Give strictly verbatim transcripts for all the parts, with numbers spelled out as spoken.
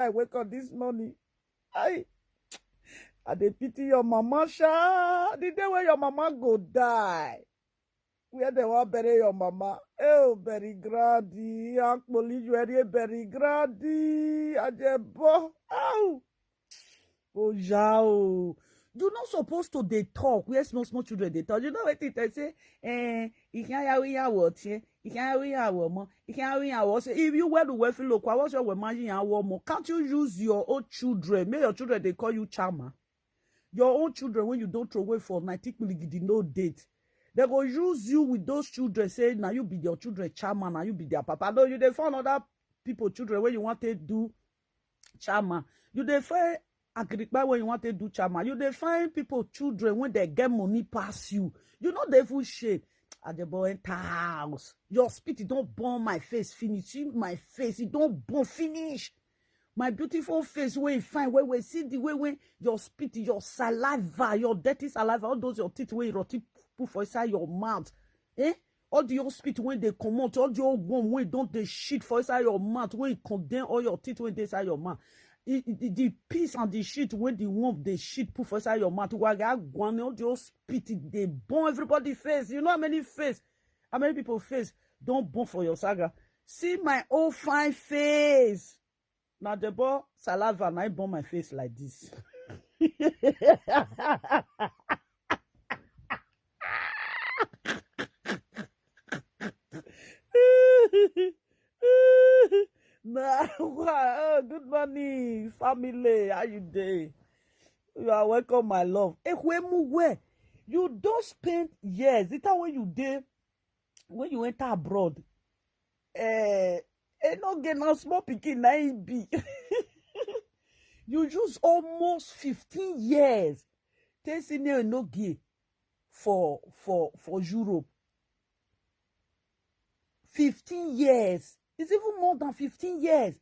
I wake up this morning. I I dey pity your mama sha. The day wey your mama go die, where dem wan bury your mama? Oh, bury grandi, akpoli juerie bury grandi, ajebo. Ow! Oya o. You no suppose to dey talk where small small children dey talk. You know wetin dem say? Eh, ìkíáyáwó ìyàwó ọtí, ìkíáyáwó ìyàwó ọmọ, ìkíáyáwó ìyàwó ọsẹ. If you well well feel okwa, what's your woman ìyàwó ọmọ? Can't you use your own children? Make your children dey call you Chama. Your own children when you don't throw away for nineteen kpiligidi no date. They go use you with those children, say now you be your children Chama, now you be their papa. No, you dey find other people children when you want to do Chama. You dey find Agrikpa when you want to do Chama. You dey find people children when they get money pass you. You know they full shame. Adebo enter house. Your spit, it don't burn my face finish. See my face, it don't burn finish. My beautiful face, wey you fine, wey wey see the way wey your spit, your saliva, your dirty saliva, all those your teeth wey rotty put for inside your mouth. Eh? All the old spit wey dey comot, all the old worm wey don dey shit for inside your mouth, wey condemn all your teeth wey dey inside your mouth. E- e- the piss and the shit wey the worm dey shit put for inside your mouth, waga gwan, all the old spit dey burn everybody face. You know how many face, how many people face don burn for your saga? See my old fine face. Na the boy saliva na im burn my face like this. Na wa- oh, good morning, family. How you dey? You are welcome, my love. Ekwemu, where you don spend years. The time when you dey, when you enter abroad, eh, e no get na small pikin na im be. You use almost fifteen years take senior Enogie for for for Europe. Fifteen years. It's even more than fifteen years.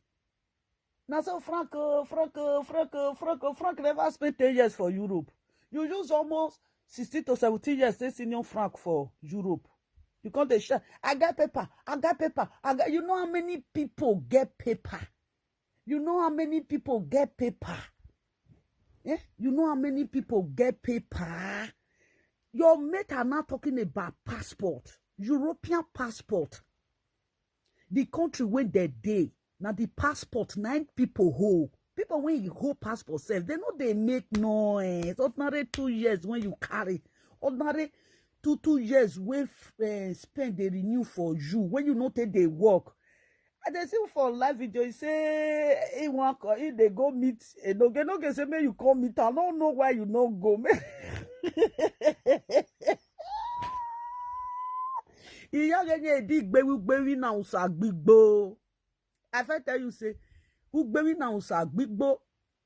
Now so Frank, uh, Frank, uh, Frank, uh, Frank, uh, Frank never spent ten years for Europe. You use almost sixteen to seventeen years take senior Frank for Europe. You come dey shout, "I get paper, I get paper, I get." You know how many people get paper? You know how many people get paper? Eh? You know how many people get paper? Your mate are now talking about passport, European passport. The country wey they dey, na the passport na im people hold. People when you hold passport sef, they no dey make noise. Ordinary two years when you carry, ordinary two two years wey uh, spend dey renew for you, when you no take dey work. I dey see for live video, he say he wan co- he dey go meet Enogie. Enogie say make you come meet am. I no know why you no go. Ìyá rẹ̀ yẹn di gbewugbewi na usa gbigbo. I fit tell you say, ugbemi na usa gbigbo.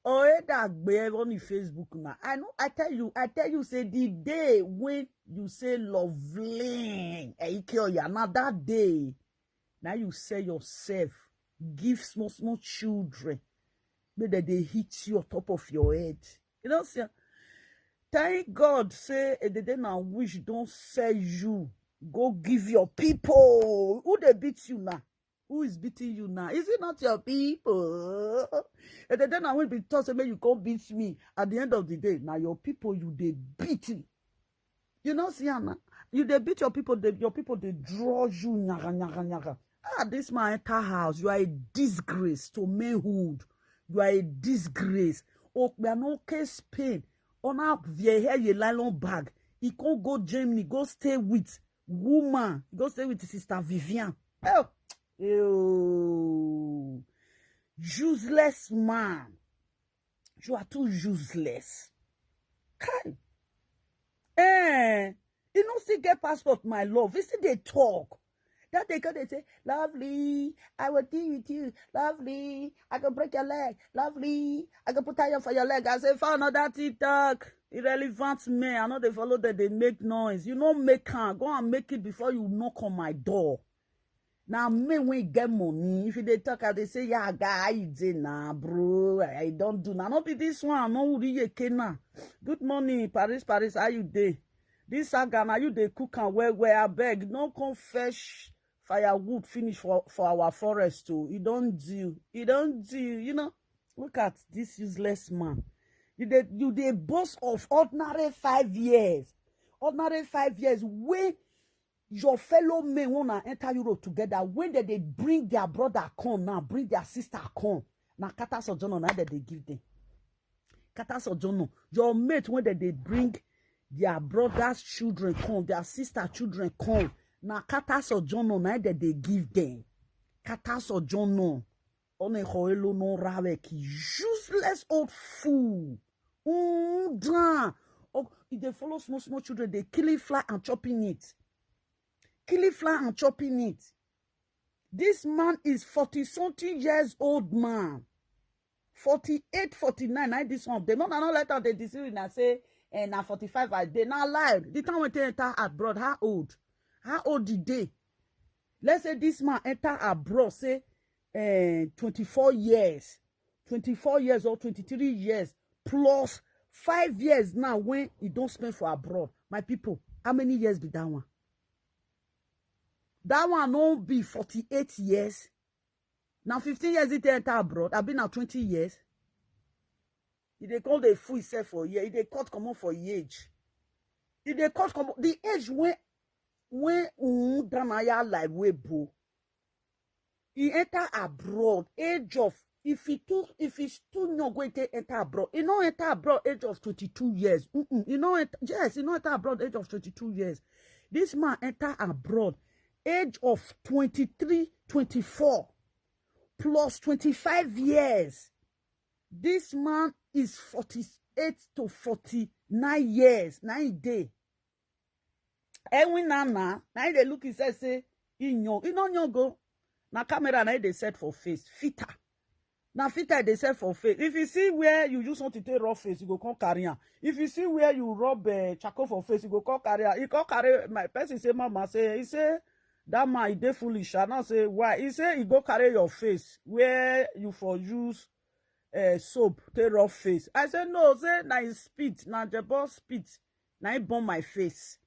Oeda gbe on the Facebook na. I know. I tell you. I tell you say the day when you say lovely, Eike Oya, na that day. Now you sell yourself, give small small children, make dem dey hit you on top of your head. You know, see, thank God say a day na wish don sell you. Go give your people. Who dey beat you now? Who is beating you now? Is it not your people? And then I will be told say make you come beat me. At the end of the day, now your people you dey beating. You know, see, Anna, you dey beat your people. They, your people they draw you nyaga nyaga nyaga. Ah, this man enter house. You are a disgrace to manhood. You are a disgrace. Okpeanoke Spain. On a vieille nylon bag. He can't go Germany. Go stay with woman. Go stay with sister Vivian. Oh, ew. Useless man. You are too useless. Kai. Eh. You no still get passport, my love. You still dey talk. That they go, they say, "Lovely, I will deal with you. Lovely, I go break your leg. Lovely, I go put iron for your leg." I say, "For another TikTok. Irrelevant men. I know they follow that. They make noise. You no make am. Go and make it before you knock on my door." Now, men when get money, if they talk, they say, "Yeah, guy, you dey na, bro. I don't do na." Not be this one. No, we na. Good morning, Paris, Paris. How you dey? This saga, now you dey cook and well, well. I beg, no come fetch firewood finish for, for our forest too. You don't do. You don't do. You know. Look at this useless man. You dey you dey boast of ordinary five years. Ordinary five years wey your fellow men wey una enter Europe together, when dem dey bring their brother come now, bring their sister come, na kata sojourner na dem dey give them. Kata sojourner, your mate wey dem dey bring their brother's children come, their sister children come, na kata sojourner na dem dey give them. Kata sojourner. One ho elo no ravek, useless old fool. Mm, dan. Oh, e dey follow small small children, dey killing fly and chopping it. Killing fly and chopping it. This man is forty something years old man. Forty-eight, forty-nine, na this one. They no, na no let am dey deceive una say, eh, na forty-five I dey. Na lie. The time wey take enter abroad, how old? How old e dey? Let's say this man enter abroad, say, eh, twenty-four years. Twenty-four years or twenty-three years plus five years now when e don spend for abroad. My people, how many years be that one? That one no be forty-eight years. Na fifteen years e take enter abroad. Abi na twenty years. E dey come dey fool himself for here. E dey cut comot for e age. E dey cut comot the age wey wey um danaya like wey bo. E enter abroad age of, if e too if e too young wey take enter abroad, e no enter abroad age of twenty-two years. Mm-mm, e no enter, yes, e no enter abroad age of twenty-two years. This man enter abroad age of twenty-three, twenty-four plus twenty-five years. This man is forty-eight to forty-nine years. Na him dey. Edwin Nana, na him dey look himself say he young. He no young o. Na camera na him dey set for face. Filter. Na filter e dey set for face. If you see where you use something take rub face, you go come carry am. If you see where you rub, eh, charcoal for face, you go come carry am. He come carry, my person say, mama say, he say, that man, he dey foolish. I now say, why? He say, he go carry your face where you for use, eh, soap take rub face. I say, no, say na him spit, na Jebo spit, na him burn my face.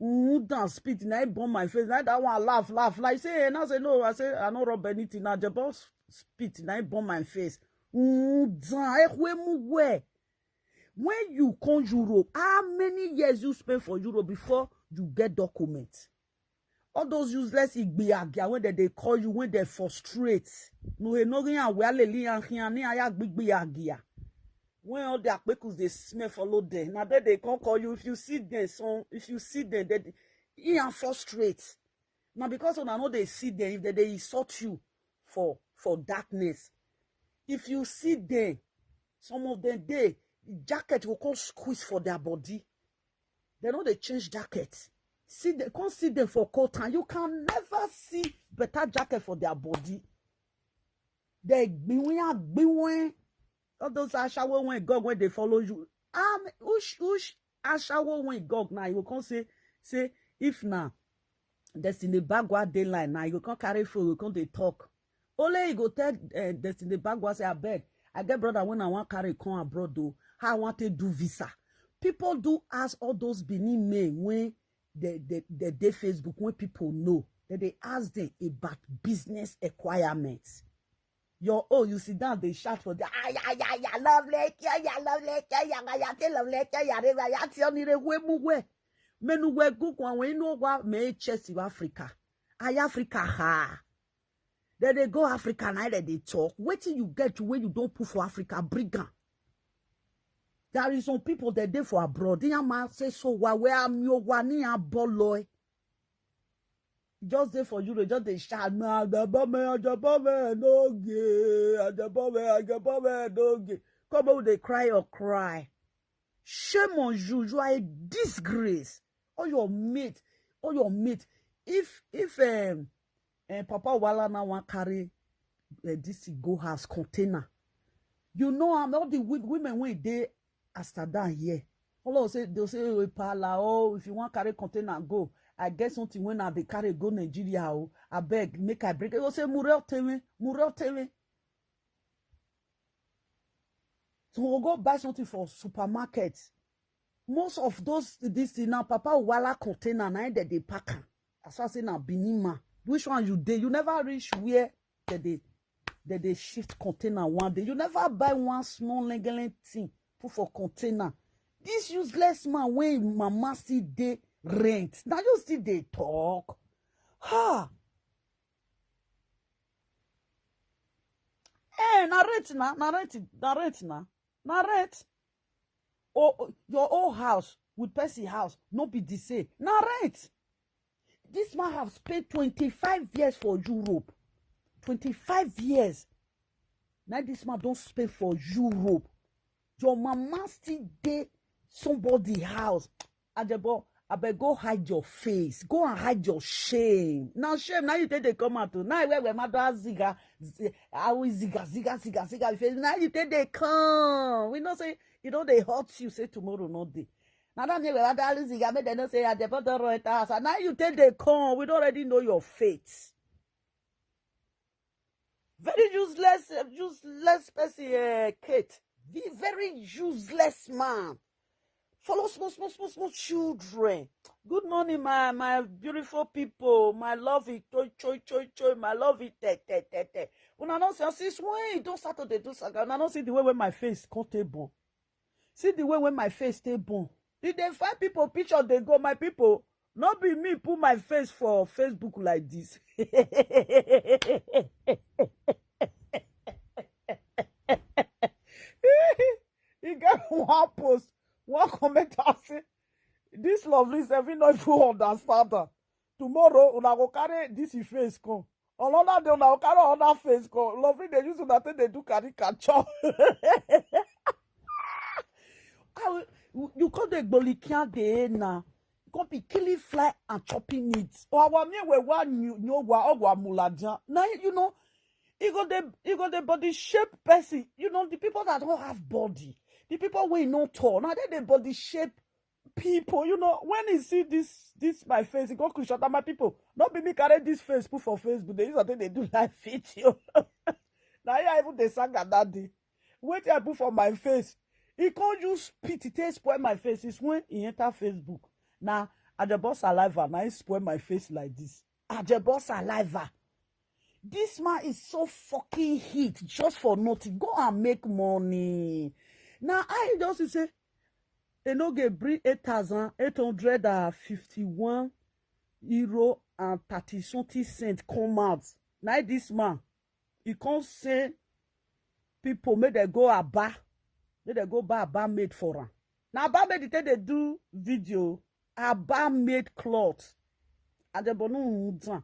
Mm, dan spit, na him burn my face. Na that one laugh, laugh, like say, eh, now say, no, I say, I no rub anything. Na Jebo spit, na him burn my face. Mm, dan, eh, where mu where? When you come Europe, how many years you spend for Europe before you get document? All those useless igbiagia when they, they call you, when they frustrate. No, eh, no, eh, we are leli and here, ni aya gbigbiagia. When all the akpekus they smell follow them, now they, they can't call you. If you see them, so if you see them, they, they are frustrate. Now because una no dey see them, if they, they insult you for for darkness, if you see them, some of them dey, jacket go come squeeze for their body. They no dey change jacket. See them, come see them for cold time. You can never see better jacket for their body. They gbinwin gbinwin. All those ashawo wey God wey dey follow you. Um, which which ashawo wey God now you go come say say if na Destiny Bagwa dey line now you go come carry phone you go come dey talk. Only you go tell, eh, Destiny Bagwa say abeg, I get brother wey I wan carry come abroad o. How I wan take do visa? People do ask all those Benin men wey they they they dey Facebook wey people know. They dey ask them about business requirements. Your own, you sit down, they shout for the ay ay ay ay, love like yeah, yeah, love like yeah, yeah, yeah, yeah, love like yeah, yeah, yeah, yeah, yeah, yeah, yeah. Menu we Google and we know what may chest in Africa. Ay Africa ha. Then they go Africa and they, they talk. Wait till you get to where you don't put for Africa, bring am. There is some people that dey for abroad. They are man say so wa where am yo wa ni a boy. Just dey for Europe, just dey shout, "No, Ajabome, Ajabome, no gay, Ajabome, Ajabome, no gay." Come out, they cry or cry. Shame on you. You are a disgrace. All your mate, all your mate. If if um, um Papa Wala now wan carry, uh, this go house container, you know, and all the wo- women wey dey Amsterdam here, all of say they say, "Oh, pala, oh, if you wan carry container go, I get something wey I dey carry go Nigeria o. Abeg, make I bring." They go say, "Mure oteme, mure oteme." So we go buy something for supermarket. Most of those this thing now, Papa Wala container na im dem dey pack am. As far say na Benin man, which one you dey? You never reach where dem dey Dem dey shift container one day. You never buy one small lengeleng thing put for container. This useless man wey im mama still dey rent, na you still dey talk? Ha! Eh, na rent na, na rent, na rent na, na rent. Oh, your own house with person house no be the same. Na rent. This man have spent twenty-five years for Europe. Twenty-five years. Now this man don spend for Europe. Your mama still dey somebody house. Ajebo, abeg go hide your face. Go and hide your shame. Now shame, now you take dey come out o. Now where we mother ziga, zi- how we ziga, ziga, ziga, ziga. If you- Now you take dey come. We know say you know they hurt you. Say tomorrow no dey. Now that name where mother ziga make dem know say Ajebo don run enter house. And now you take dey come. We don't already know your fate. Very useless, uh, useless person, uh, Kate. Very useless man. Follow small, small, small, small children. Good morning, my my beautiful people. My love is choi choi choi choi. My love is te te te te. Una no see since when you don start to dey do saga. Una no see the way wey my face come take burn. See the way wey my face take burn. If they find people picture dey go, my people, no be me put my face for Facebook like this. E get one post, one commenter say, "This Lovely sef, he no even understand am. Tomorrow, una go carry this im face come. Another day, una go carry another face come." Lovely dey use una take dey do caricature. I will- you come dey gbolikia dey na. You come be killing fly and chopping it. Or our me we wa nyo wa ogwa muladia. Now you know, e go dey e go dey body shape person. You know, the people that don't have body, the people wey no tall, now they dey body shape people. You know, when he see this this my face, he go crush out my people. No be me carry this face put for Facebook. They use I think they do live video. Now I even dey saga that day. Wetin I put for my face, he come use spit, he take spoil my face. It's when he enter Facebook. Now Ajebo saliva, now he spoil my face like this. Ajebo saliva. This man is so fucking hit just for nothing. Go and make money. Now I just say, Enoge bring eight thousand eight hundred and fifty-one euro and thirty something cent come out. Now this man, he come say people make dem go Aba, make dem go buy Aba made for am. Now Aba made, they take dey do video. Aba made cloth. Ajebonu Nzan.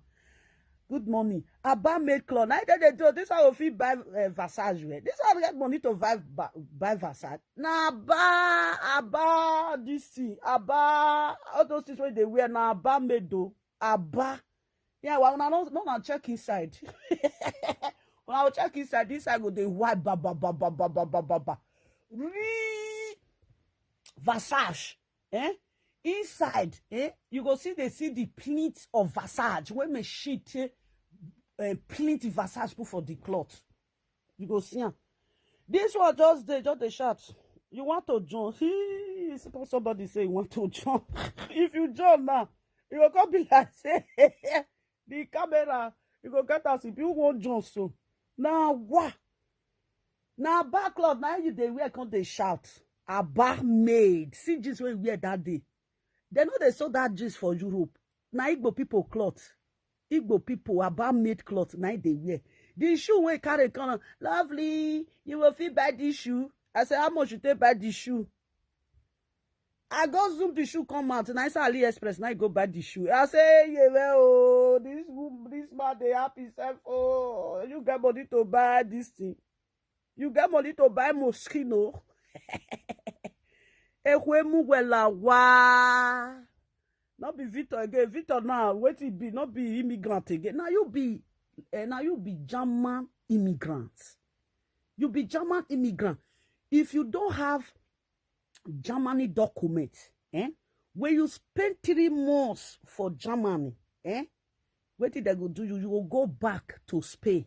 Good morning. Aba made cloth. Now they dey do this. How we fit buy uh, Versace wear? This one get money to buy ba- buy Versace. Na Aba, Aba, this thing, Aba, all those things wey they wear na Aba made though. Aba. Yeah, well, una no no na check inside. Una go check inside. Inside go dey white ba ba ba ba ba ba ba ba ba ba. Real Versace. Eh? Inside, eh? You go see they see the pleat of Versace. When me shit, eh? Uh, pleat Versace put for the cloth. You go see am. This one just dey just dey shout. You want to join? He suppose somebody say you want to join. If you join now, you go come be like say the camera. You go get as if you wan join so. Now what? Now back cloth. Now you dey wear come dey shout. Aba made. See jeans wey you wear that day. They no dey sew that jeans for Europe. Na Igbo people cloth. Igbo people Aba made cloth na im dey wear. The shoe wey carry come, Lovely, you go fit buy this shoe. I say, how much you take buy this shoe? I go zoom the shoe come out. Na inside AliExpress na I go buy the shoe. I say, yeah, well, oh, this wo- this man dey happy self. Oh, you get money to buy this thing. You get money to buy Moschino. Ekwemu wela wa. Not be Victor again. Victor now, what it be? Not be immigrant again. Now you be, eh, now you be German immigrant. You be German immigrant. If you don't have Germany document, eh? When you spend three months for Germany, eh? What did they go do you? You will go back to Spain.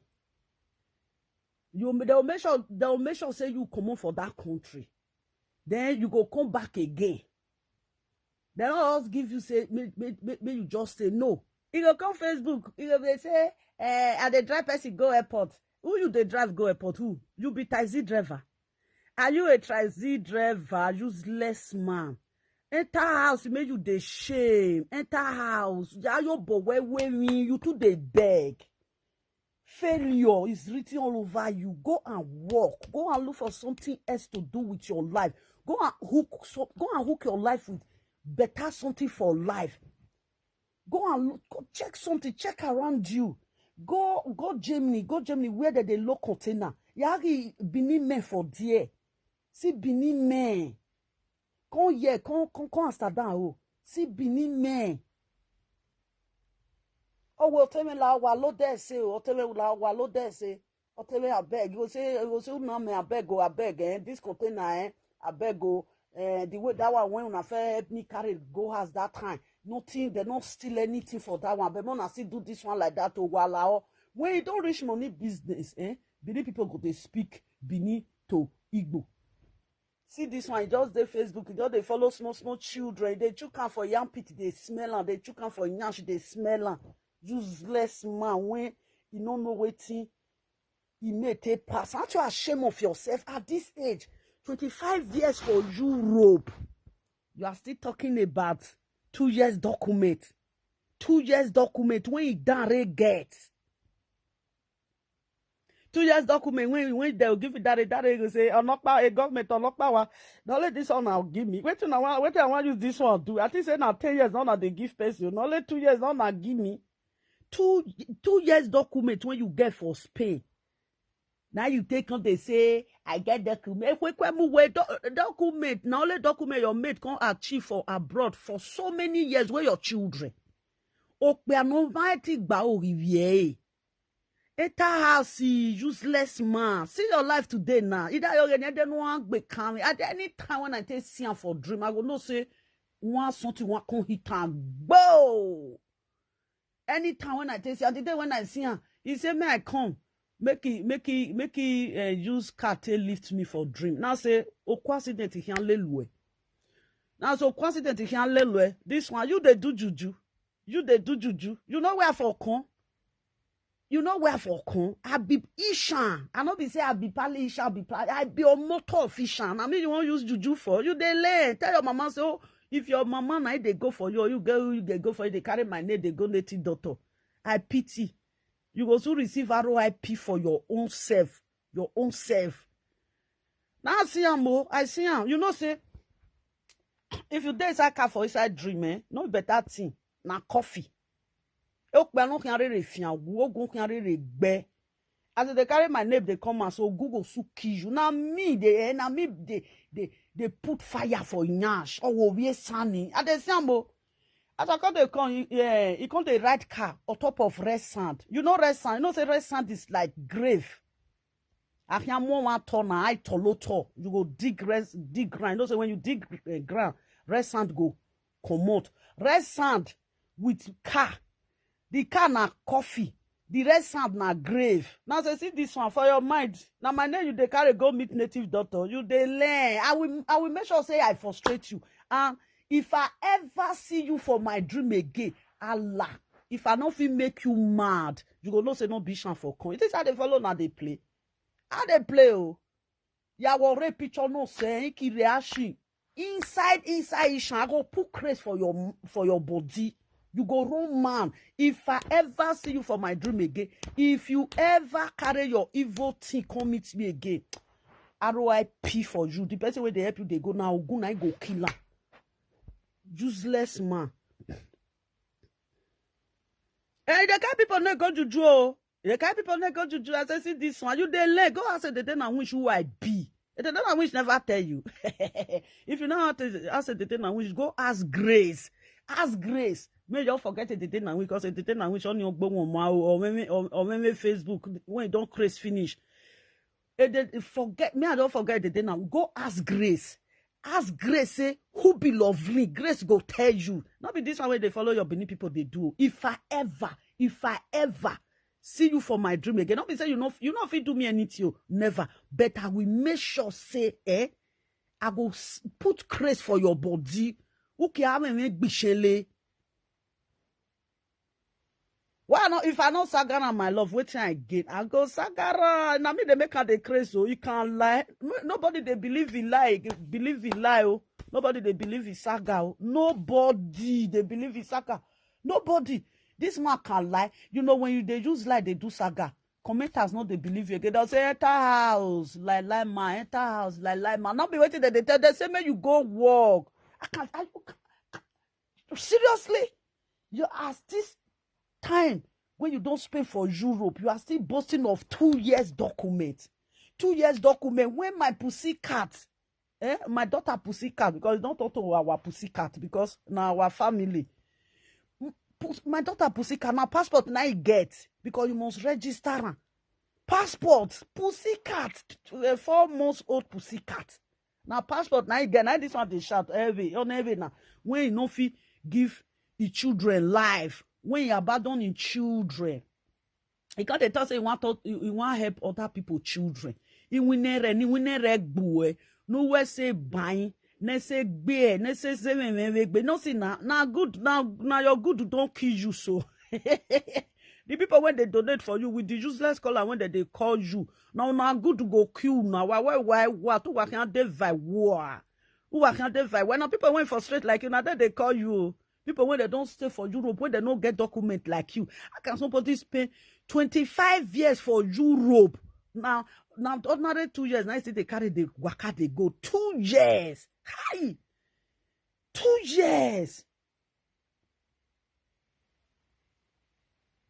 You they will make sure they will make sure say you come on for that country. Then you go come back again. They don't just give you say make, make, make, make you just say no. You go come Facebook. You go dey say, eh, I dey drive person go airport. Who you dey drive go airport? Who? You be taxi driver? Are you a taxi driver? Useless man. Enter house, make you dey shame. Enter house. Yayo bowe wearing, you too dey beg. Failure is written all over you. Go and work. Go and look for something else to do with your life. Go and hook so, go and hook your life with better something for life. Go and look, go check something, check around you. Go, go Germany, go Germany where they dey load container. Yari Benin men for there. See Benin men. Come here, come, come, come Amsterdam. Oh, see Benin men. Oh, well, tell me la wa lo there say, oh, tell me la wa lo there say. Otele abeg, you go say, you go say, "Una me abeg o, abeg, eh, this container, eh, abeg o, eh, the way that one when una fit help me carry go house that time, nothing, they no steal anything for that one, but una still do this one like that o, wala o." When you don reach money business, eh, Benin people go dey speak Benin to Igbo. See this one, e just dey Facebook, e just dey follow small small children, dey chook am for yam pit, dey smell am, dey chook am for yansh, dey smell am. Useless man wey e no know wetin e may take pass. Aren't you ashamed of yourself at this age? Twenty-five years for Europe. You are still talking about two years document. Two years document when you done get. Two years document when, when they will give you that, that go say, "Ọlọ́pàá, a government ọlọ́pàá wa." Not only this one now give me. Wait till now, wait till I want use this one do. I think say now ten years now they give person. Not only two years now give me. Two, two years document when you get for Spain. Now you take on, they say, "I get document." If we come with do-, document, now only document your mate can achieve for abroad for so many years with your children. Okpe no mighty gba orivier. Enter house, useless man. See your life today now. Either you're gonna no one be coming. At any time when I take see am for dream, I go no say one something one can hit and go. Anytime when I take see, at the day when I see him, he say, "May I come?" Make he, make he, make he uh, use car take lift me for dream. Now say, "Oku accident he can lelue." Now so, "Oku accident he can lelue." This one, you they do juju. You they do juju. You know where for come? You know where for come? I be Ishan. I no be say I be Pali Ishan, I be Pali. I be a motor of Ishan. I mean, you won't use juju for. You they learn. Tell your mama, say, "Oh, if your mama na they go for you, you go, you they go for you, they carry my name, they go native doctor." I pity. You go soon receive R O I P for your own self. Your own self. Now I see am, oh, I see am. You know, say, if you dey inside car for inside dream, eh, no better thing. Na coffee. Okpe no can really fian, wogun can really gbe. As they carry my name, they come and so Google su kill you. Now me, they, eh, now me, they, they, they put fire for Nyash or Wobie Sani. I dey see am, oh. As I come, they come, yeah, he come the right car on top of red sand. You know red sand. You know say red sand is like grave. Ahiamo one ton na I toloto. You go dig red, dig ground. You know say when you dig uh, ground, red sand go comot. Red sand with car. The car na coffee. The red sand na grave. Now say, see this one for your mind. Now my name you dey carry go meet native doctor. You dey learn. I will, I will make sure say I frustrate you. And if I ever see you for my dream again, Allah, if I no fit make you mad, you go know say no be sham for come. You think how they follow now they play? How they play? Oh, Yawore picture no say Kireashi. Inside, inside Ishan, I go put craze for your, for your body. You go run man. If I ever see you for my dream again, if you ever carry your evil thing come meet me again, R O I P for you. The person where they help you, they go now. Ogun na go kill am. Useless man. And the kind people no go juju. Oh. The kind people no go juju. As I see this one, you dey let go. I said the day na which who I be. The day na which never tell you. If you know how to, I said the day na which, go ask Grace. Ask Grace. May you forget the day na which, because the day na which on your bone or when, or when Facebook when you don't craze finish. And then forget me, I don't forget the day now. Go ask Grace. Ask Grace, say, who be lovely? Grace go tell you. Not be this one where they follow your Benin people, they do. If I ever, if I ever see you for my dream again, not be say you know you know if you do me anything, oh, never. But I will make sure say, eh, I go s- put craze for your body. Who can have me bishele? Why not? If I no saga am, my love, wetin I gain? I go saga am. Na me dey make am dey craze o. You can lie. No- Nobody dey believe in lie. Believe in lie o. Nobody dey believe in saga o. Nobody dey believe in saga. Nobody. This man can lie. You know, when you dey use lie dey do saga, commenters no dey believe you again. Dem say, "Enter house, lie lie man, enter house, lie lie man." No be wetin dem dey tell dem, say make you go work. I can, I, seriously, you are still time when you don't spend for Europe, you are still boasting of two years document. Two years document. When my pussy cat, eh, my daughter pussy cat, because you don't talk to our pussy cat, because now our family. M- pus- My daughter pussy cat, now passport now you get, because you must register am. Passport, pussy cat, t- eh, four months old pussy cat. Now passport now you get, now this one dey shout every, on every now. When you no fit give the children life, when you abandon the children, he can't tell say he want to, he want help other people children. He winere, he winere gbue. No where say buying, ne say beer, ne say seven, no see na, na good, na, na your good don't kill you so. The people when they donate for you with the useless color when they, they call you. Now, na good go kill now. Why, why, why, why? Who can dey by war? Who can dey by? When people went for straight like you, now that they call you. People when they don't stay for Europe, when they don't get document like you. How can somebody spend twenty-five years for Europe? Now, now ordinary two years, now see they carry the waka, they go two years. Hi! Two years.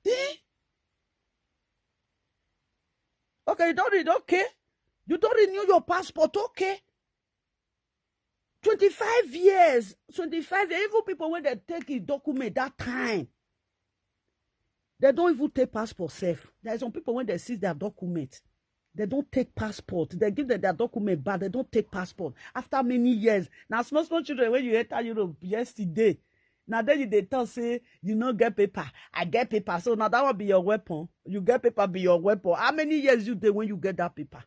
Eh? Okay, you don't read, okay. You don't renew your passport, okay. Twenty-five years, twenty-five years. Even people when they take a document that time, they don't even take passport safe. There are some people when they seize their document, they don't take passport. They give them their document, but they don't take passport. After many years, now small small children when you enter Europe yesterday, now then you they tell say you no get paper. I get paper, so now that will be your weapon. You get paper, be your weapon. How many years you dey when you get that paper?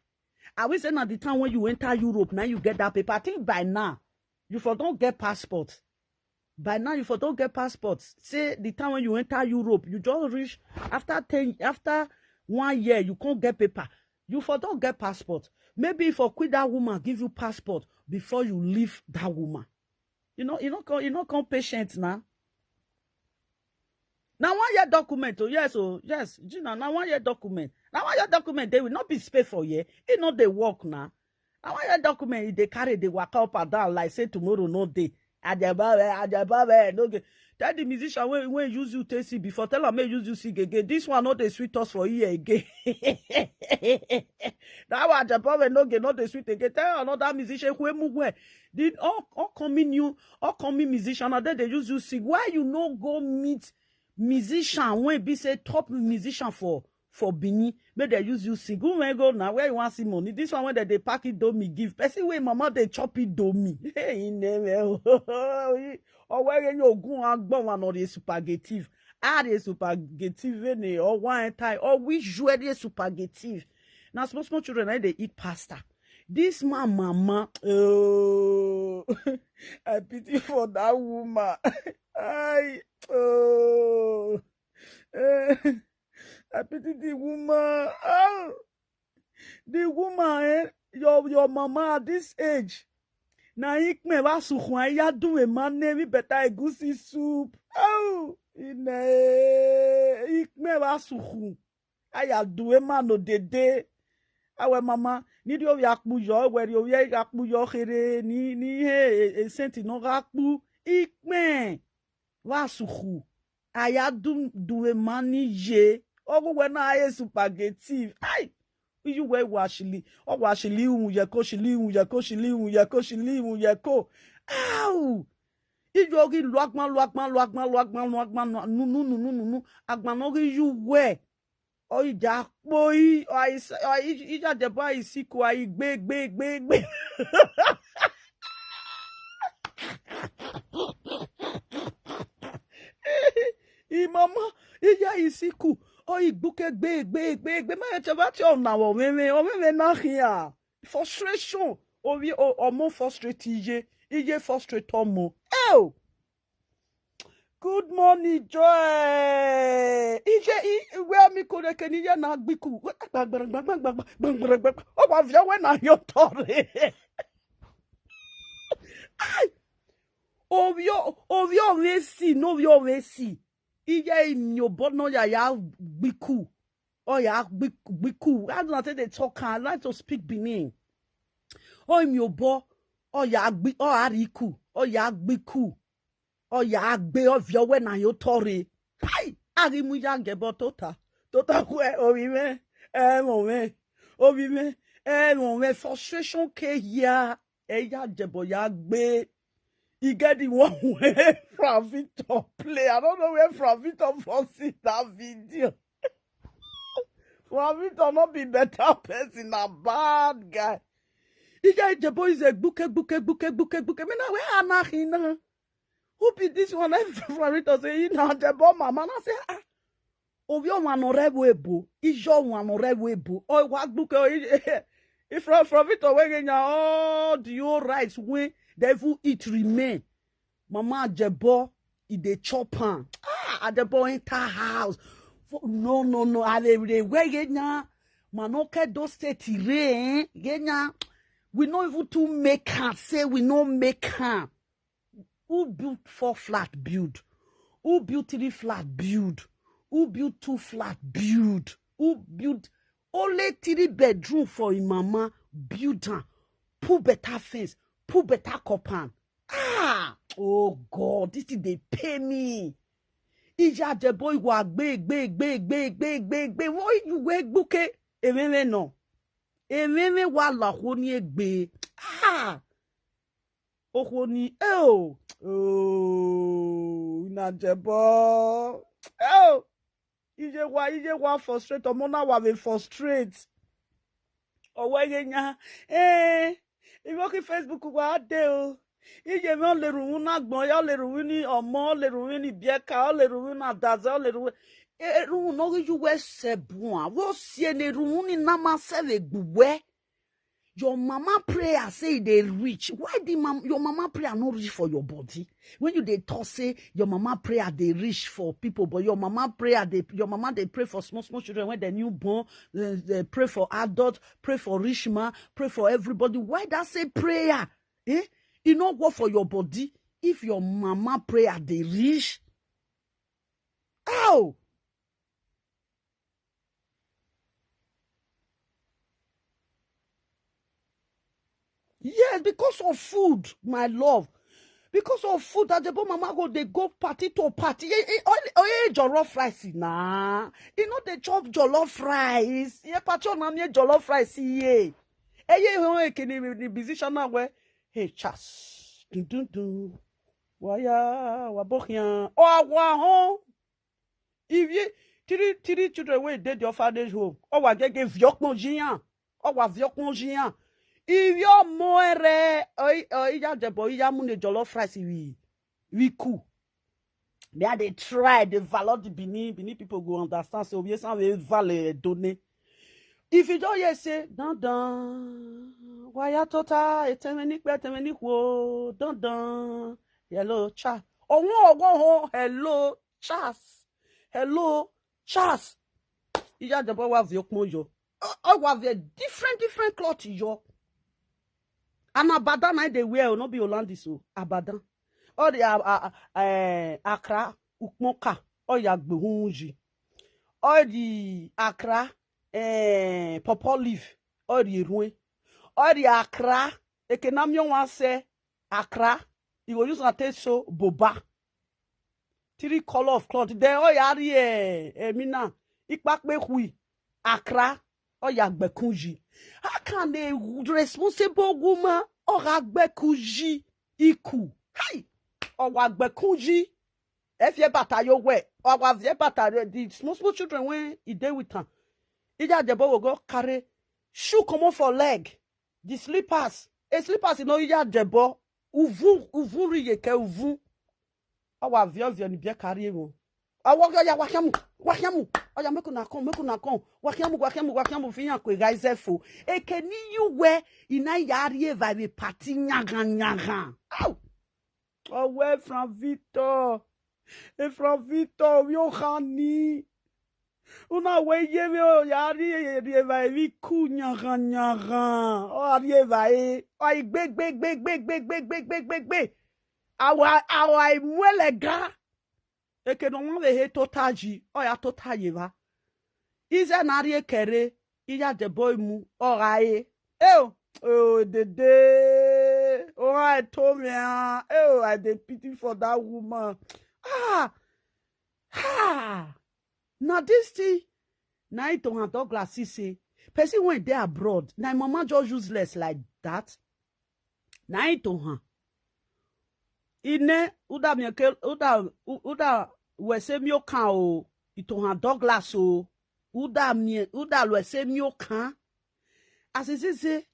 I will say now the time when you enter Europe, now you get that paper. I think by now, you for don't get passport. By now, you for don't get passport. Say the time when you enter Europe, you just reach after ten, after one year, you can't get paper. You for don't get passport. Maybe if I quit that woman, give you passport before you leave that woman. You know, you know, come, you know, come patient now. Now one year document, oh yes, oh yes, Gina. Now one year document. Now one year document. They will not be space for year. It not they work now. Now one year document. If they carry, they walk up and down like say tomorrow no day. Ajabawe, ajabawe, no get. Tell the musician when, when use you take see before. Tell am make use you see again. This one not the sweet us for here again. That one ajabawe no get, not the sweet again. Tell another musician who move where. The all, all coming new, all coming musician. And then they use you sing. Why you no go meet musician when be say top musician for for Benin? Make they use you sing. Who may go now? Where you want see money? This one when they, they pack it domi give. Person wey mama they chop it domi. Hey, in there, oh, where you go and go one or the spaghetti. Are the spaghetti vene or one tie or which you are the spaghetti. Now small small children, eh, they eat pasta. This man, mama, oh, I pity for that woman. I, oh, eh, I pity the woman. Oh, the woman, eh, your, your mama at this age. Na ikme va sukhun ya do a man name better egusi soup. Oh, ine ikme va sukhun. Aya do a man no dede. Awe mama, ni dio ya kpu yo, we dio ya kpu yo here, ni, ni he, e, e senti no ga kpu. Ikme va sukhu. Aya do, do a man ni ye. Ogu we na aye spaghetti. Ai! You we washili. O washili un ye ko, shili un ye ko, shili un ye ko, shili un ye ko. Au! Ijo gi luagma, luagma, luagma, luagma, luagma, nu, nu, nu, nu, nu, nu. Agma no gi you we. Oija kpoi, ija debo aisiku, aigbe, gbe, gbe, gbe. Imama, ija isiku, oigbuke, gbe, gbe, gbe, gbe. Ma chaba ti ona wo meme, o meme na hia. Frustration, ovi, o, omo frustrate iye, iye frustrate omo. Ew! Good morning, Joy. Ije i where mi kore ke ni ye na gbiku. Ọ wa via we na yo tore. Ai. Ovio ovio vesi no ovio vesi. Ije i mi obo no ya ya gbiku. Ọ ya gbiku. I don't think they talk. I like to speak Benin. Oh, mi obo. Oh, ya gbi. Oh, ariku. Oh, ya gbiku. Oh, ya gbe. Oh, vio we na yo tore. Hi. Ari mu ya gebo tota. Tota kwe. Obi me. Eh, mo me. Obi me. Eh, mo me. Frustration ke here. Eh, ya jebo ya gbe. He get the one where Fravito play. I don't know where Fravito for see that video. Fravito not be better person, a bad guy. He get the boy is a buke, buke, buke, buke, buke. Me now where Anahina? Who be this one? Fravito say he now the bomb mama. I say ah. Obi ọnwa nọrọ ebe ebo, ije ọnwa nọrọ ebe ebo. Ọ wa gbuke ifra fravito wege nya all the old rice wey dey even eat remain. Mama Ajebo, e dey chop am. Ah, Ajebo enter house. No, no, no, I dey dey wege nya. Manoke do state re, eh? Genya. We no even too make am, say we no make am. Who build four flat build? Who build three flat build? Who build two flat build? Who build only three bedroom for him mama? Build am, put better fence, put better compound. Ah, oh God, this thing dey pay me. Ija Ajebo iwa gbe gbe gbe gbe gbe gbe gbe. Why you wey gbuke? Ememe no. Ememe wa la ho ni egbe. Ah. Ohoni, oh, oh, na Ajebo. Oh, ije wa, ije wa frustrate, omo na wa be frustrate. Owe ye nya, eh, ibo ki Facebook wa de o. Ije me o le run na gbon ya, o le run ni omo, o le run ni bieka, o le run na daza, o le run. E run no you we sebua. Wo sie ne run ni na ma se le gbuwe. Your mama prayer say e dey reach. Why the mam your mama prayer no reach for your body? When you dey talk say your mama prayer dey reach for people, but your mama prayer dey your mama dey pray for small small children when dem newborn, eh, eh, pray for adult, pray for rich man, pray for everybody. Why that say prayer? Eh? E no work for your body if your mama prayer dey reach. How? Yes, because of food, my love. Because of food, that the poor mama go they go party to party. Eh, eh, oh, oh, eh, jollof rice, nah. You know they chop jollof rice. Yeah, party on me jollof rice, yeah. Eh, yeah, oh, eh, can you the musician now where? Hey, chas. Dun dun dun. Waya, wabokian. Oh, wa home. If you three three children wey dey the orphanage home, ọ wa gege viokpon jiyan, ọ wa viokpon jiyan. If your more, oi oi ya jebo ya mu ne jollof rice we we cool. Me I dey try dey valor the Benin Benin people go understand say obi san we vale done. If you don hear say dandan waya tota etemeni pe etemeni wo dandan hello cha. Ọwọ́n ọwọ́ ho hello Charles. Hello Charles. Iya jabo wa vi okpon yo. O wa vi different different cloth yo. And abadan na dey wear o, no be Hollandis o. Abadan. All the uh, uh, uh, Accra ukmoka, all ya gbe hunji. All the Accra eh, pawpaw leaf, all the ruin. All the Accra ekenamio wan say Accra. You go use and take so boba. Three color of cloth. Then all ya ri eh, eh, mina. Ikpakpe hui. Accra. All ya gbekunji. How can a responsible woman or a gbekuji iku? Hi. Or wa gbekuji. If you bata your way, or wa vie bata the small small children when he dey with am. Ija jebo will go carry shoe comot for leg. The slippers. A slippers you know ija jebo. Uvu uvu ri yeke uvu. Awa vio vio ni bia carry ego. Awa ya wakiamu wakiamu. Oya make una come make una come. Wakiamu wakiamu wakiamu fi yan ko ga izefo. Eke ni you we ina yari e vibe party nyaga nyaga. Ow. Owe from Victor. Efran Victor, Yohani. Una we ye ve o ya ri ri eva evi ku nyagan nyagan. O ri eva e. O igbe gbe gbe gbe gbe gbe gbe gbe gbe gbe. Awa awa imuelega. Eke no wan ve he tota ji. O ya tota yeva. Ize na ri ekere. Iya de boy mu. O ga e. Eo. Oh, dede. Oh, I told me. Ah. Oh, I dey pity for that woman. Ah. Ha. Now this thing. Now it on her Douglas he say. Person when they abroad. Now mama just useless like that. Now it on her. Ine uda mi ke uda uda wese mi o kan o. It on her Douglas o. Uda mi uda wese mi o kan. As he say, say,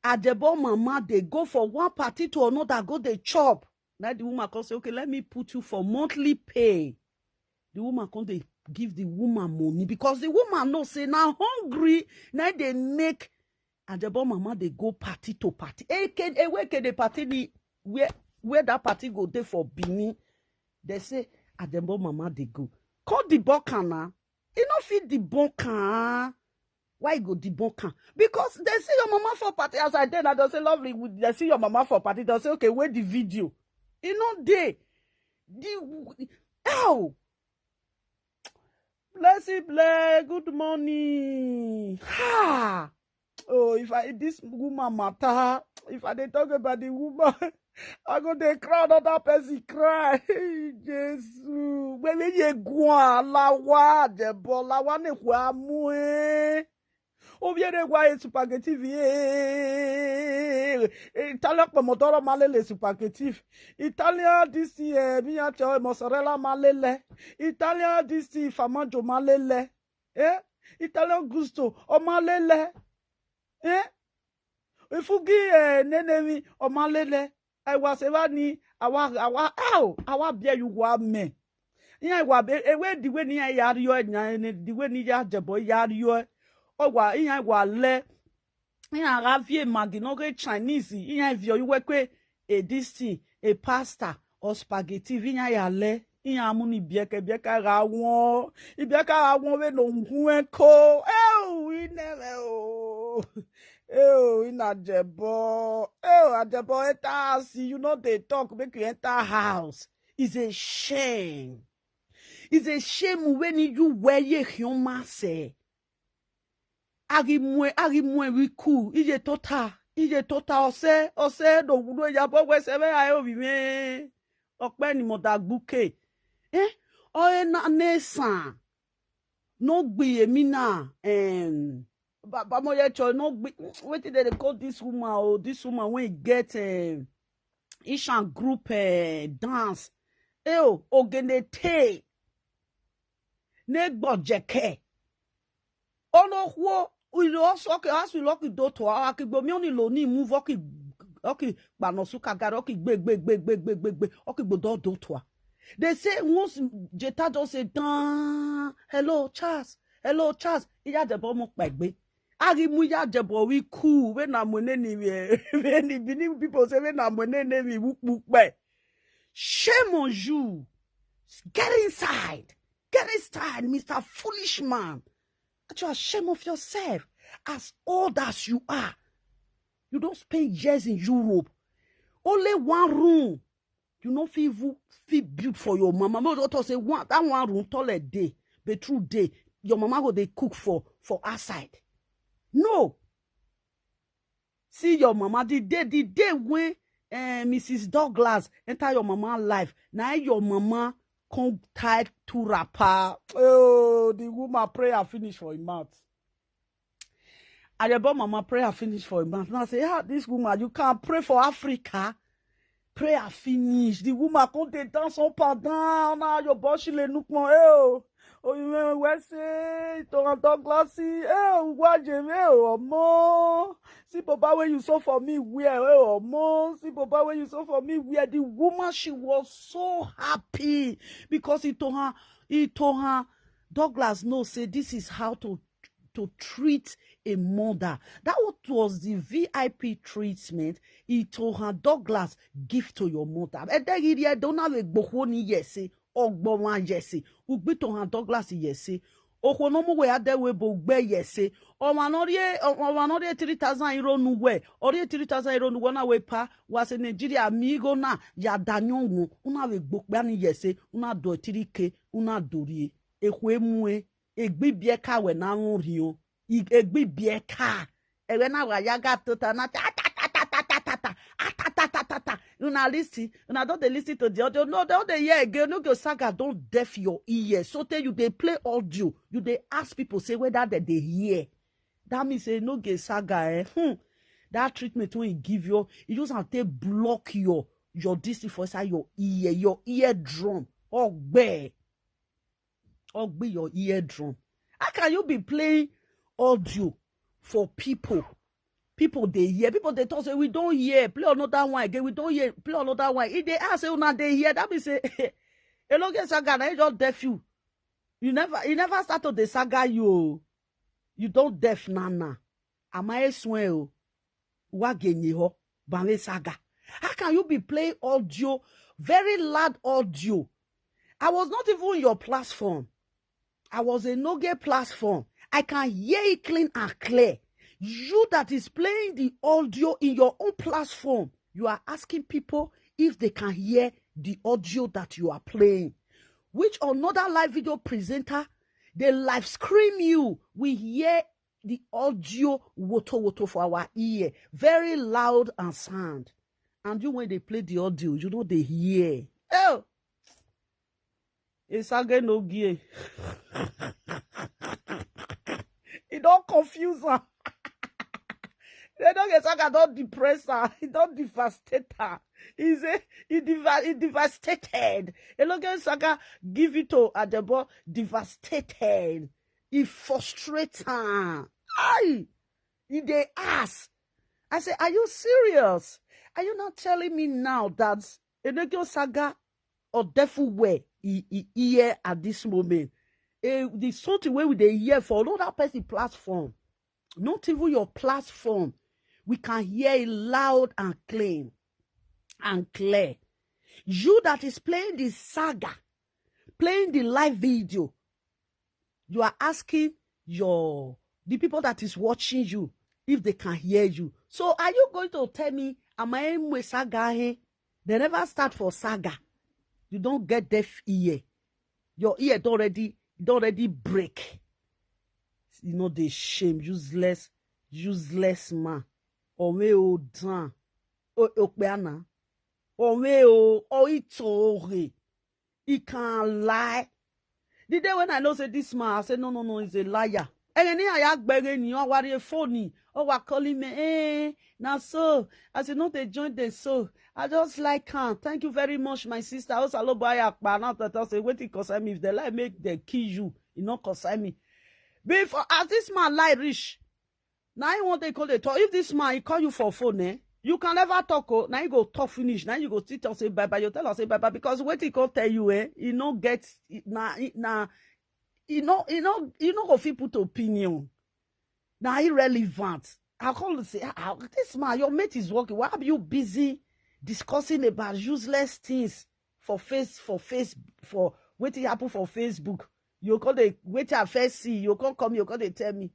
Adebo mama, they go for one party to another, go they chop. Now the woman come say, okay, let me put you for monthly pay. The woman come they give the woman money because the woman know say now hungry, now they make Adebo mama they go party to party. Eke ewe ke the party ni where where that party go dey for Benin. They say Adebo mama they go. Call the Bokana. E no fit the Bokana. Why you go debunk am? Because they see your mama for party as I did. I don't say lovely. They see your mama for party. They'll say, okay, where the video? You know they the how? Blessy Bless, good morning. Ha! Oh, if I this woman matter, if I dey talk about the woman, I go dey cry another person cry. Jesus. When you go lawa the ball, lawa ne kwa mue. Obiere gwa e spaghetti vie. Italian pomodoro malele spaghetti. Italian this year, mi ya cho mozzarella malele. Italian this thing, formaggio malele. Eh? Italian gusto o malele. Eh? Ifugi eh, nenemi o malele. I was ever ni awa awa ow awa bia you wa me. Iya wa be ewe the way ni ya rio nya the way ni ya jebo ya rio. O wa iya wa le. Iya ga vie Maggi no ge Chinese. Iya vi o iwe kwe a this thing, a pasta or spaghetti vi iya ya le. Iya mu ni bieke bieke ga won. Ibieke ga won we no ngun e ko. Ew, ine me o. Ew, ina jebo. Ew, ajebo enter house. You know they talk make you enter house. It's a shame. It's a shame when you wear ye human say. Agimwe agimwe wiku iye tota iye tota ose ose do gudo ya bo we se me ayo bi me. Ope ni mo da gbuke. Eh? O e na nesan. No gbi emi na. Em. Baba mo ye cho no gbi wetin dey dey call this woman o this woman wey get um, Ishan group uh, dance. Eo ogene te ne gbọjẹkẹ. Ono huo ilo ọsọ ke asu ilo ki do to ara ki gbo mi oni lo ni move oki oki panosu kagara oki gbe gbe gbe gbe gbe gbe gbe oki gbodo do to a. They say once Jeta just say dan hello Charles hello Charles iya jebo mo pegbe. Ari mu iya jebo wi ku we na mo ne ni we we ni bini people say we na mo ne ne mi wu pupe. Shame on you. Get inside. Get inside, Mister Foolish Man. Actually, shame of yourself. As old as you are, you don't spend years in Europe. Only one room. You no fit even fit build for your mama. Make you talk say one that one room toilet dey, bedroom dey. Your mama go dey cook for for outside. No. See your mama the day the day when uh, Missus Douglas enter your mama life. Now your mama come tie two wrapper. Oh, the woman prayer finish for him mouth. And the boy mama prayer finish for him mouth. Now say, ah, this woman, you can pray for Africa. Prayer finish. The woman come dey dance up and down. Now your boss she le look more. Oh, oh, you mean we say to Douglas? Eh, why you me oh more? See, Baba, when you saw for me, where oh more? See, Baba, when you saw for me, where the woman she was so happy because he told her, he told her, Douglas know say this is how to to treat a mother. That was the V I P treatment he told her Douglas give to your mother. Edegiri edona le gbohoni yese Ogboma yese. Ugbito han Douglas yese. Okwo no mu we ade we bo gbe yese. Ọmọ no rie, ọmọ no rie three thousand euro nu we. Ori three thousand euro nu we na we pa. Wa se Nigeria mi go na ya danyo won. Una we gbo pe ani yese. Una do three K. Una do rie. Ekwe mu e. Egbi bie ka we na won rio. Ig-, egbi bie ka. Ewe na wa ya ga tota na ta, ta, ta, ta, ta, ta, ta, ta, ta, ta, ta, ta, ta, ta. Una listen, una don dey listen to the audio. No, don dey hear again. Oge Saga don deaf your ear. So tey you dey play audio, you dey ask people say whether dem dey hear. That means say Oge Saga, eh, hmm, that treatment wey he give you, he use am take block your, your this thing for inside your ear, your eardrum. Ogbe. Ogbe your eardrum. How can you be playing audio for people? People dey hear. People dey talk say, "We don hear. Play another one again. We don hear. Play another one." If they ask say, "Una dey hear?" That means say, Oge Saga, na he just deaf you. You never, he never start to dey saga you o. You don deaf na na. Am I swear o? Wa genye ho. Bame Saga. How can you be playing audio, very loud audio? I was not even in your platform. I was in Oge platform. I can hear it clean and clear. You that is playing the audio in your own platform, you are asking people if they can hear the audio that you are playing. Which another live video presenter, they live scream you. We hear the audio woto woto for our ear. Very loud and sound. And you, when they play the audio, you know they hear. Oh! Esage no gie. He don confuse am. They don get Saga don depress am. He don devastate am. He say he deva-, he devastated. Eloge Saga give it to Adebo, devastated. He frustrate am. Aye. He dey ask. I say, "Are you serious? Are you not telling me now that Eloge Saga or devil where he, he hear at this moment?" Eh, the something wey we dey hear for another person platform, not even your platform, we can hear it loud and clean and clear. You that is playing the saga, playing the live video, you are asking your, the people that is watching you if they can hear you. So are you going to tell me, "Am I Emwe Saga, eh?" They never start for saga. You don't get deaf ear. Your ear don already, don already break. You know the shame, useless, useless man. Owe o dan. O, okpeana. Owe o, o ito ohe. He can lie. The day when I know say this man, I say, "No, no, no, he's a liar." And then I ask begging you, I worry a phone, oh, I call him, eh, now so, as you know, they joined the so. I just like her. Thank you very much, my sister. Also, hello, boy, I now that I say, "Wait, it concern me. If they lie, make they kill you. It not concern me." Before, as this man lie rich, now he want they call the talk. If this man, he call you for phone, eh? You can never talk, oh. Now you go talk finish. Now you go still tell say bye bye. You tell us say bye bye because what he go tell you, eh? He no get, he, na, he, na, he no, he no, he no go fit put opinion. Now irrelevant. I call to say, "Ah, ah, this man, your mate is working. Why are you busy discussing about useless things for face, for face, for wetin happen for Facebook?" You call the, wetin I first see, you can't come, you can't tell me.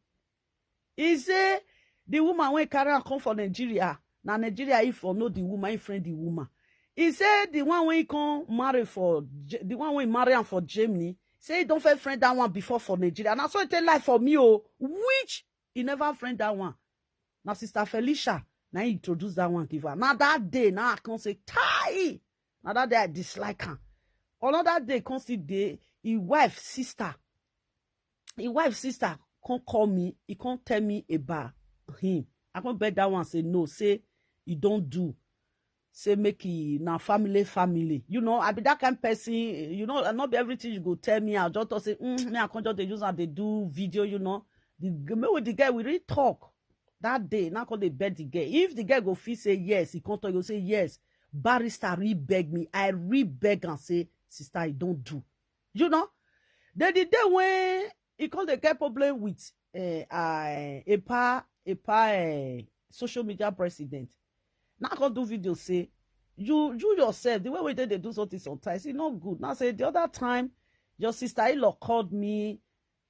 He say the woman wey carry am come for Nigeria, na Nigeria he for know the woman, he friend the woman. He say the one wey he come marry for Ge-, the one wey marry am for Germany, say he don first friend that one before for Nigeria. Na so he take lie for me, oh, which he never friend that one. Na Sister Felicia, na he introduce that one give her. Na that day, na I come say, "Tai!" Na that day I dislike am. Another day, come see the, his wife, sister. His wife, sister, come call me. He come tell me about him. I come bet that one, say, "No, say he don't do. Say make he na family, family." You know, I be that kind person. You know, not be everything you go tell me. I just talk say, "Mm, me, I can't just dey use and they do video," you know. The, me with the guy, we really talk. That day, now call they bet the guy. If the guy go feel say yes, he come talk, you say yes. Barrister re-beg me. I re-beg and say, "Sister, I don't do." You know? Then the day when he come dey get problem with, eh, uh, a pa, a pa, eh, social media president. Now I come do video say, you you yourself, the way we dey dey do something sometimes, e no good. Now say the other time, your sister-in-law called me,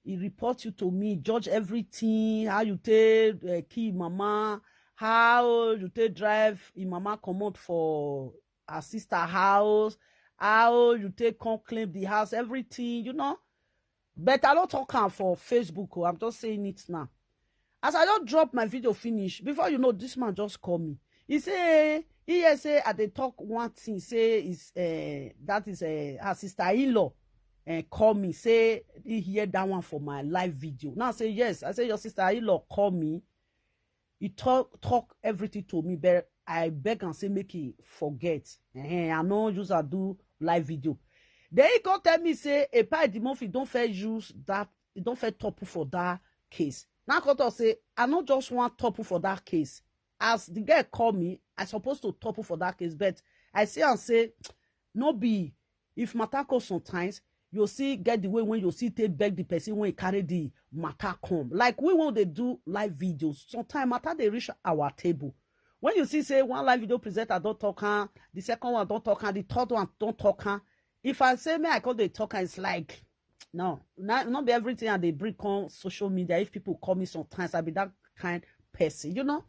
he report you to me, judge everything, how you take uh, kill mama, how you take drive him mama comot for her sister house, how you take come claim the house, everything, you know. But I don't talk am for Facebook. Oh, I'm just saying it now. As I don't drop my video finish, before you know, this man just call me. He say, he hear say I dey talk one thing, say is uh, that is uh, her sister-in-law and call me, say he hear that one for my live video. Now I say, yes. I say, your sister-in-law call me. He talk talk everything to me, but I beg and say make he forget. Eh, I no use I do live video. Then he come tell me say Epa Edimofi don't fair use that, he don't fair topple for that case. Now I come talk say I no just want topple for that case. As the girl call me, I supposed to topple for that case, but I say and say no be, if matter come sometimes, you see get the way when you see take beg the person when carry the matter come. Like we when they do live videos, sometimes matter they reach our table. When you see say one live video presenter don't talk her, the second one don't talk her, the third one don't talk her. If I say me I call the talker, it's like no, not not be everything I they bring on social media. If people call me sometimes, I be that kind person, you know.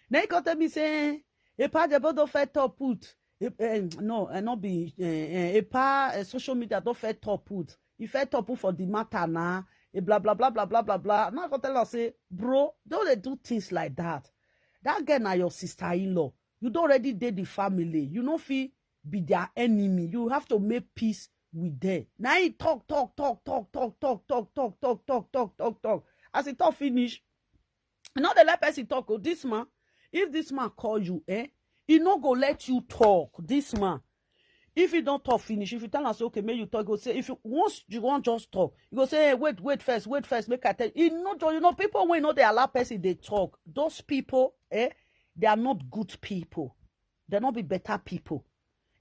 Then he come tell me say Epa Edimofi don't fair top put. Eh, eh, no, eh, not be eh, eh, Epa eh, social media don't fair top put. He fair top put for the matter now. Eh, blah blah blah blah blah blah blah. Now I go tell her say, bro, don't they do things like that? That girl now your sister-in-law. You don't already date the family. You no fit be their enemy. You have to make peace with them. Now he talk talk talk talk talk talk talk talk talk talk talk talk talk talk. As he talk finish, you know the let person talk. Oh, this man, if this man call you, eh, he no go let you talk. This man, if he don't talk finish, if you tell us okay, make you talk, go say if you once you want just talk, you go say hey, wait, wait first, wait first, make I tell you. No, you know people when know they allow person they talk. Those people, eh, they are not good people. They not be better people.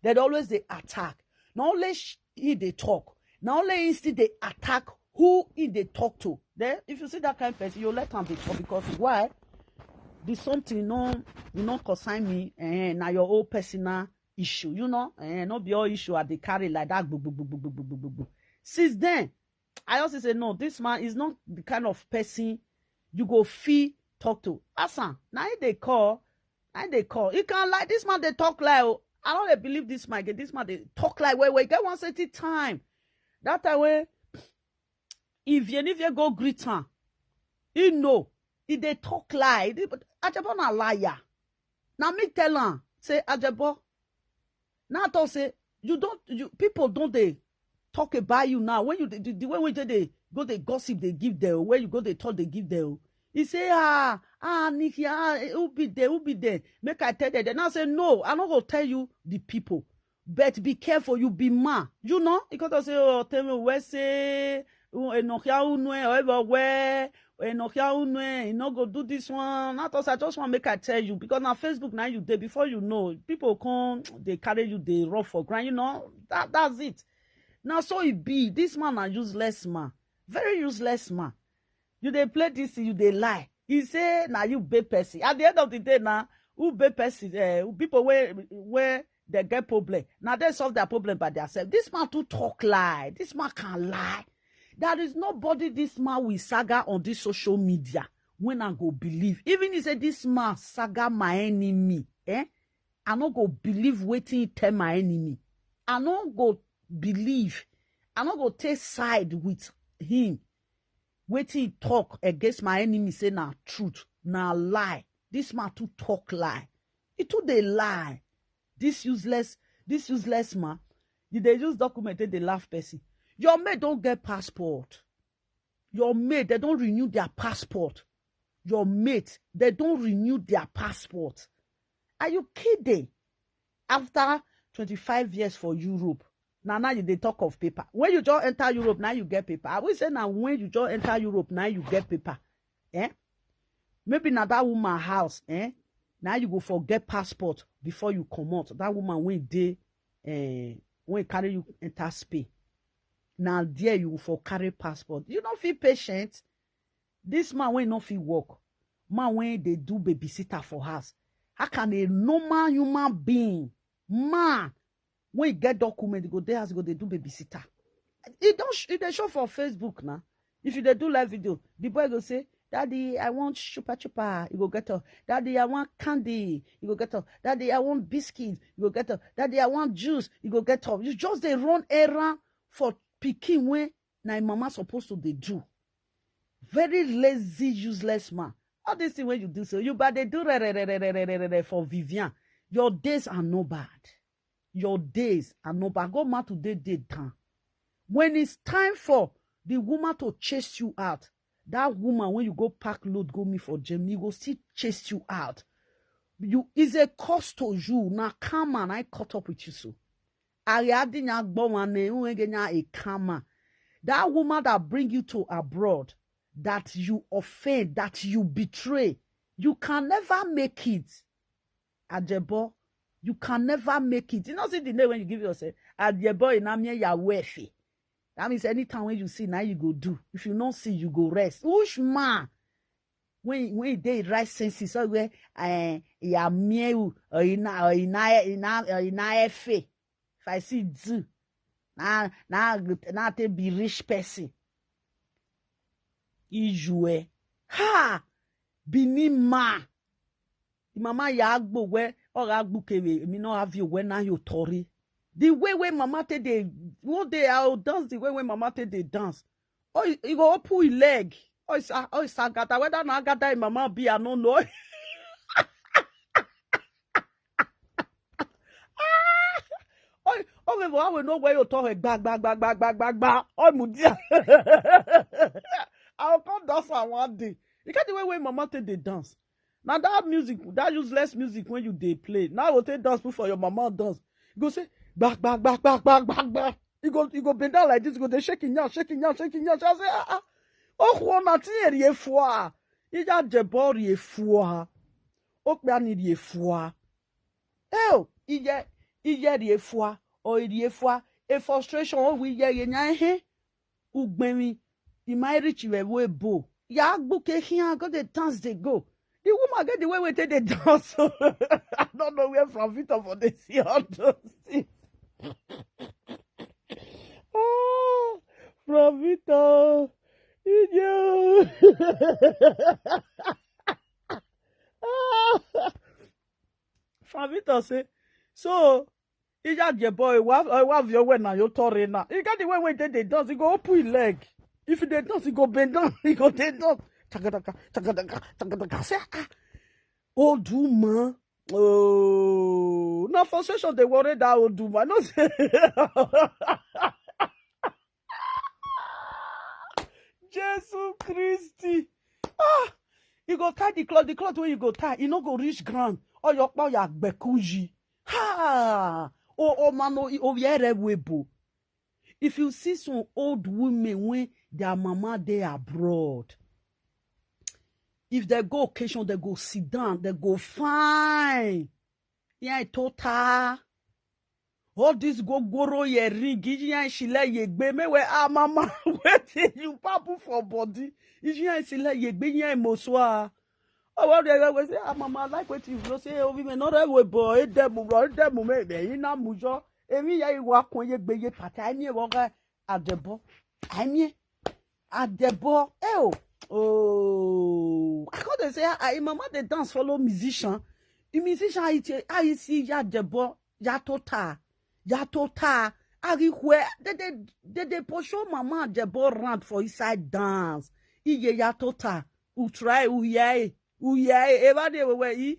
They always they attack. Not only sh- he they talk. Not only he still they attack who he they talk to. Then if you see that kind of person, you let him be talk because why? This something no, you not consign me. Eh, now your own personal issue, you know. Eh, not be all issue at the carry like that. Boo, boo, boo, boo, boo, boo, boo, boo, boo. Since then, I also say no. This man is not the kind of person you go fee talk to. Asa, now he they call, now he they call. He can like this man they talk like. Oh, I don't dey believe this man again. This man they talk like wait, wait. Get one certain time. That time when if you if you go greet her, he know. He they talk like. He dey- but Ajebo na liar. Now me tell her say Ajebo. Now I talk say you don't you people don't they talk about you now when you the, the way we dey dey go they gossip they give them where you go they talk they give them. He say ah ah Nikki ah eh, who be there who be there make I tell them. Then I say no I no go tell you the people. But be careful, you be man. You know, he come talk say, oh, tell me where say, oh, enokia unwe, or ever where, enokia unwe, he no go do this one. Not us, I just want make I tell you because now Facebook now you dey before you know, people come they carry you they run for ground. You know that that's it. Now so it be. This man a useless man, very useless man. You dey play this, you dey lie. He say na you be person. At the end of the day, now who be person? Uh, people where where they get problem. Now they solve their problem by themselves. This man too talk lie. This man can lie. There is nobody this man will saga on this social media when I go believe. Even he say this man saga my enemy. Eh? I no go believe waiting he tell my enemy. I no go believe. I no go take side with him. Waiting he talk against my enemy say na truth, na lie. This man too talk lie. He too they lie. This useless, this useless man. You they use document they laugh person. Your mate don't get passport. Your mate they don't renew their passport. Your mate they don't renew their passport. Are you kidding? After twenty-five years for Europe, now now you they talk of paper. When you just enter Europe, now you get paper. I will say now when you just enter Europe, now you get paper. Eh? Maybe now that woman house, eh? Now you go for get passport before you come out. That woman when they eh, when carry you enter Spain. Now there you for carry passport. You don't feel patient. This man when not feel work. Man when they do babysitter for house. How can a normal human being Man, when you get document, you go there, as you go, they do babysitter. It don't, sh- it dey show for Facebook now. If you dey do live video, the boy go say, "Daddy, I want chupa chupa." You go get up. "Daddy, I want candy." You go get up. "Daddy, I want biscuit." You go get up. "Daddy, I want juice." You go get up. You just dey run errand for pikin when na im mama supposed to dey do. Very lazy, useless man. All this thing when you do so, you but they do re, re, re, re, re, re, re, re, re for Vivian. Your days are no bad. Your days are no bad. Go man today day down. When it's time for the woman to chase you out, that woman when you go pack load go me for Germany, go still chase you out. You is a cost to you. Now come on, I caught up with you so. Ariadinya Gbowane, who ain't a karma. That woman that bring you to abroad, that you offend, that you betray, you can never make it. Ajebo, you can never make it. You know, see the name when you give yourself. Ajebo inamie ya wefe. That means anytime when you see, now you go do. If you don't see, you go rest. Which man? When when they right senses, so where eh ya mieu or ina or ina ina or ina efe. If I see do, na na na te be rich person. Ijue. Ha! Bini ma. Mama ya agbo we or agbo kebe. Mi no have you when now you tori. The way way mama take dey, what they are dance the way way mama take dey dance. Oh, he go open his leg. Oh, it's a, oh, it's a gata. Whether na gata in mama be, I don't know. Oh, oh, we go, we know where you talk. Gba, gba, gba, gba, gba, gba, gba. Oh, mudia. I'll come dance for one day. You can't the way way mama take dey dance. Now that music, that useless music when you dey play. Now I will take dance put for your mama dance. You go say, back, back, back, back, back, back, back. You go, you go bend down like this. You go dey shaking now, shaking now, shaking now. I say, ah, ah. Oh, one thing here for. You just the body for. Oh, I need you for. Oh, you get, you get you for. Or you for. A frustration. Oh, we get you now. Hey, ugbemi. You might reach you a way bo. Ya gbuke here. Go the dance they go. The woman get the way we take the dance. I don't know where from Victor for this. See all those things. Oh, from Victor. You know. From Victor say, so, he just your boy, what, what have your when now, your Torre now. You got the way when they, they dance, you go open your leg. If they dance, you go bend down, you go bend down. Takataka, takataka, takataka. Say, ah, old woman. Oh, now for session, they worry that old woman. No say. Jesus Christi. Ah, you go tie the cloth, the cloth where you go tie, you no go reach ground. Or your power, your bekuji. Ha! Oh, oh, man, oh, oh, yeah, webo. If you see some old women when their mama they abroad, if they go occasion, they go sit down, they go fine. Yeah, total. All this go goro ye ring, yeah, she let ye gbe me where ah mama, waiting you papu for body. Is yeah, she let ye gbe yeah moswa. Oh, what they always say, ah mama, like what you say, oh, we may not have a boy, devil, devil, maybe, in a mujo. Emi ya iwa kwenye gbe ye pata, emi woga adebo. Emi adebo. Eh, oh. Oh, I can't say, ah, mama, they dance follow musician. The musician, I see ya debo, ya tota, ya tota. Ari where they they they they pursue mama debo round for inside dance. Iye ya tota. U try u ye, u ye. Eva de we we i.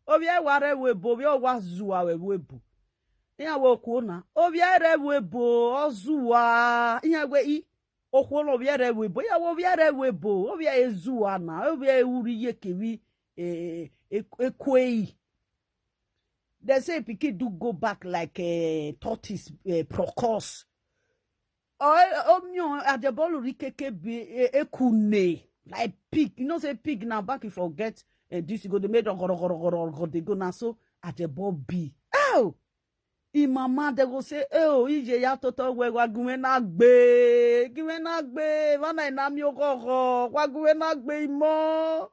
Obi e ware we bo, obi o wa zuwa we we bo. Iya we ko na. Obi e re we bo, o zuwa. Iya we i. Okwo no obi e re we bo. Iya we obi e re we bo. Obi e zuwa na. Obi e uri ye kewi. E e e kwei. They say pikin do go back like a tortoise, uh, procos. Oh, oh, mio, at the ball, rikeke be a kune like pig. You know, say pig now back, you forget. And this you go, they made a go, they go now. So at the ball be. Oh, in mama, they go say, oh, ije ya toto we wa gume na gbe, gume na gbe, vana ina mi ogogo, wa gume na gbe imo.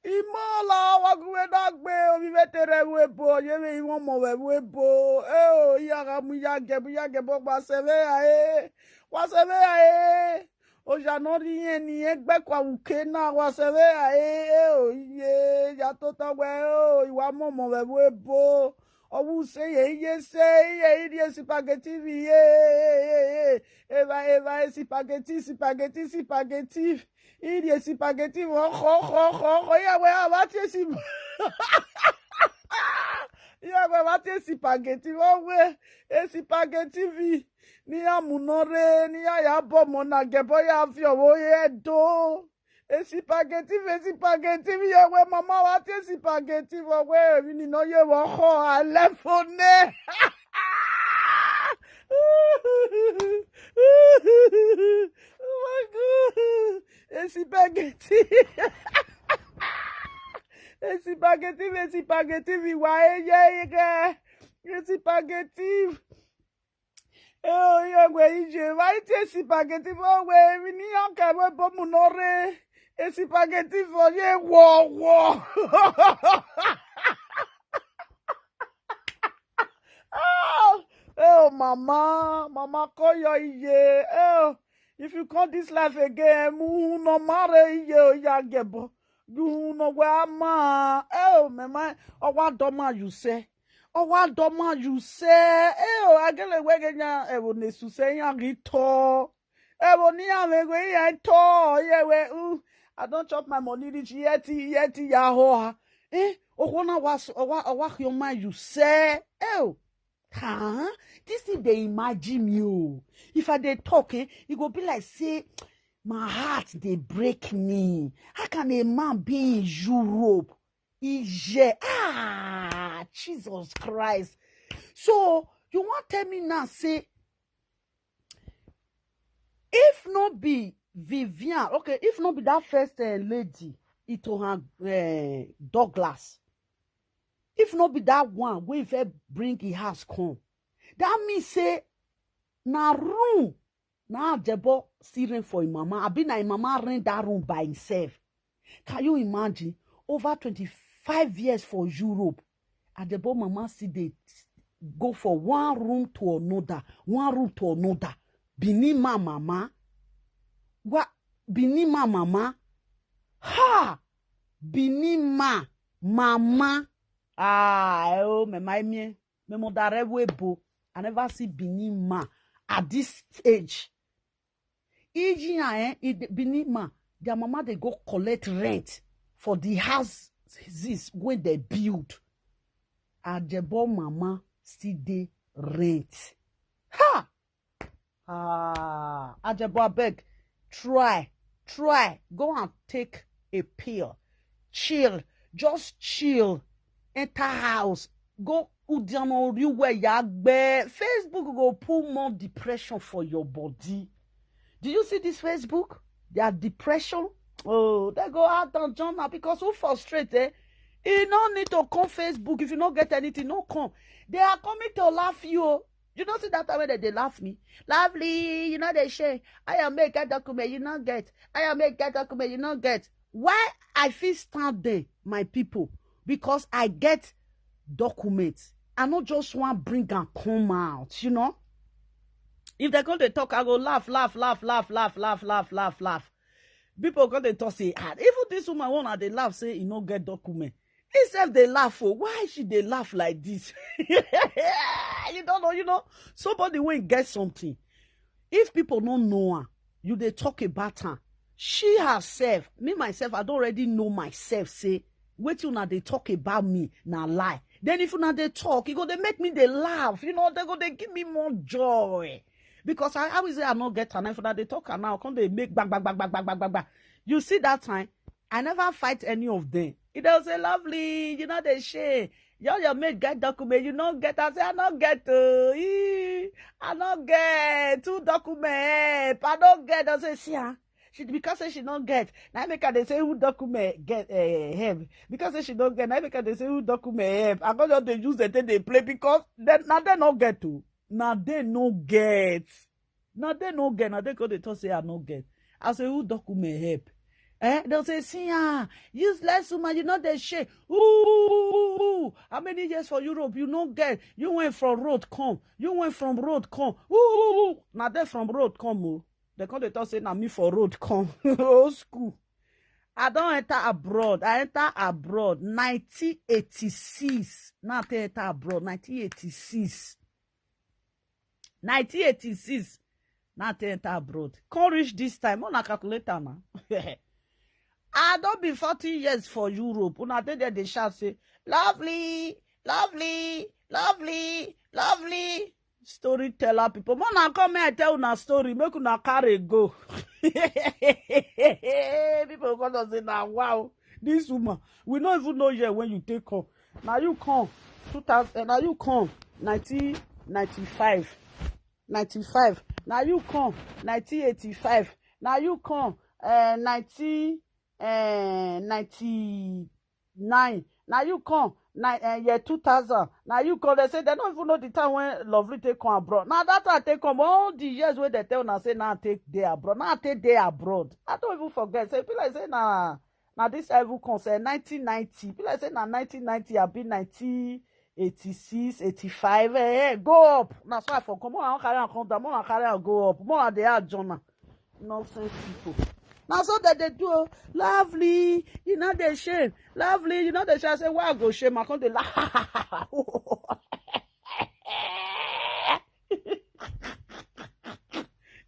Imola waguwe dagbe ovive tere webo yeve iwon mo we webo. Eh, oh, iya ga mu ya ge bu ya ge bo pa seve ya, eh. Wa seve ya, eh. O ja no ri yen ni egbe kwa uke na wa seve ya, eh. Eh, oh, iye ya to to we, oh, iwa mo mo we webo. Owu se ye iye se iye iri spaghetti vi ye. Eva eva spaghetti spaghetti spaghetti. Iri spaghetti ho ho ho ho ho ya we abati si. Ya we abati spaghetti ho we. E spaghetti vi. Ni ya munore ni ya ya bo mo na ge bo ya fi owo ye do. Spaghetti, spaghetti, mi ye we mama wa te spaghetti for we mi ni no ye wo ho alefone. Oh my God. Spaghetti. Spaghetti, spaghetti, mi wa ye ye. Spaghetti. Eh, oh, yeah, we ije. Why te spaghetti for we? We ni yan ke we bomu no re. E spaghetti for ye wo wo. Oh, oh, mama, mama, call your iye. Oh, if you call this life again, mu no mare iye o ya gebo. You no we ama. Oh, my man, oh, what do man you say? Oh, what do man you say? Oh, I get a way again. I will nesu say ya rito. Ewo ni ame gwe ya to ye we u. I don chop my money reach yet yet ya ho. Eh, o kona was o wa o wa your mind you say. Oh, huh? This thing dey imagine me o. If I dey talk, eh, e go be like say my heart dey break me. How can a man be in Europe? Ije, ah, Jesus Christ. So you wan tell me now say if no be Vivian, okay, if no be that first uh, lady, Itohan uh, Douglas, if no be that one wey fit bring him house come, that mean say na room na Ajebo still rent for him mama. Abi na him mama rent that room by himself. Can you imagine? Over twenty-five years for Europe, Ajebo mama still dey go for one room to another, one room to another. Benin man mama. Wa Benin man mama. Ha! Benin man mama. Ah, oh, me my me. Me mo dare webo. I never see Benin man at this age. Iji ya, eh, it, Benin man, their mama dey go collect rent for the houses wey they build. Ajebo mama still dey rent. Ha! Ah, Ajebo, abeg, try, try, go and take a pill. Chill, just chill. Enter house, go udiano riwe yagbe. Facebook go put more depression for your body. Do you see this Facebook? Their depression. Oh, they go out on Jonah because who frustrate, eh? You no need to come Facebook. If you no get anything, no come. They are coming to laugh you. Oh. You don't see that time when they, they laugh me. Lovely, you know they say, I am make a document, you not get. I am make a document, you not get. Why I feel stand there, my people? Because I get documents. I not just want bring and come out, you know. If they come they talk, I go laugh, laugh, laugh, laugh, laugh, laugh, laugh, laugh, laugh. People come they talk say, ah, even this woman one they laugh say he no get document. He sef dey laugh o. Why she dey laugh like this? You don't know, you know. Somebody wey get something. If people no know her, you dey talk about her. She herself, me myself, I don't already know myself. Say, wait till now they talk about me, na lie. Then if una dey talk, e go dey make me dey laugh. You know, they go dey give me more joy. Because I always say I no get her. If una dey talk her now, come dey make bang bang bang bang bang bang bang. You see that time, I never fight any of them. It does say, lovely, you know they share. Your your mate get document, you no get. I say I no get. Uh, I no get two document. I no get. I say see her. She because say she no get. Now make her they say who document get uh, help. Because say she no get. Now make her they say who document help. I go just they use the thing they play because then now they no get to. Now they no get. Now they no get. Now they go they talk say I no get. I say who document help. Eh, they'll say, "See, ah, useless woman, you know they shame. Ooh, how many years for Europe? You no get. You went from road come. You went from road come. Ooh, now they from road come. Oh." They come, they talk say, "Na me for road come." Old school. I don't enter abroad. I enter abroad nineteen eighty-six. Now I enter abroad nineteen eighty-six. nineteen eighty-six. Now I enter abroad. Come reach this time. On a calculator now. I don't be forty years for Europe. Una dey there, they shout say, "Lovely, lovely, lovely, lovely." Storyteller people. More na come here, I tell una story. Make una carry go. People come to say, "Now, wow, this woman. We don't even know yet when you take her. Now you come. two thousand, eh, now you come. nineteen ninety-five. ninety-five. Now you come. nineteen eighty-five. Now you come. Uh, nineteen, uh, ninety-nine. Now you come. Ni- uh, year two thousand. Now you come. They say they don't even know the time when Lovely take come abroad. Now that time take come. All the years where they tell now say now take day abroad. Now take day abroad. I don't even forget. Say, people like say, "Nah, now this time even concern nineteen ninety." People like say, "Now nineteen ninety, I be nineteen eighty-six, eighty-five." Eh, eh, go up. Now so I for come. More I carry and come down. More I carry and go up. More I dey add journal. Nonsense people. Now so that they do. Oh, Lovely, you know they shame. Lovely, you know they shame. I say, "Why I go shame?" I come dey laugh.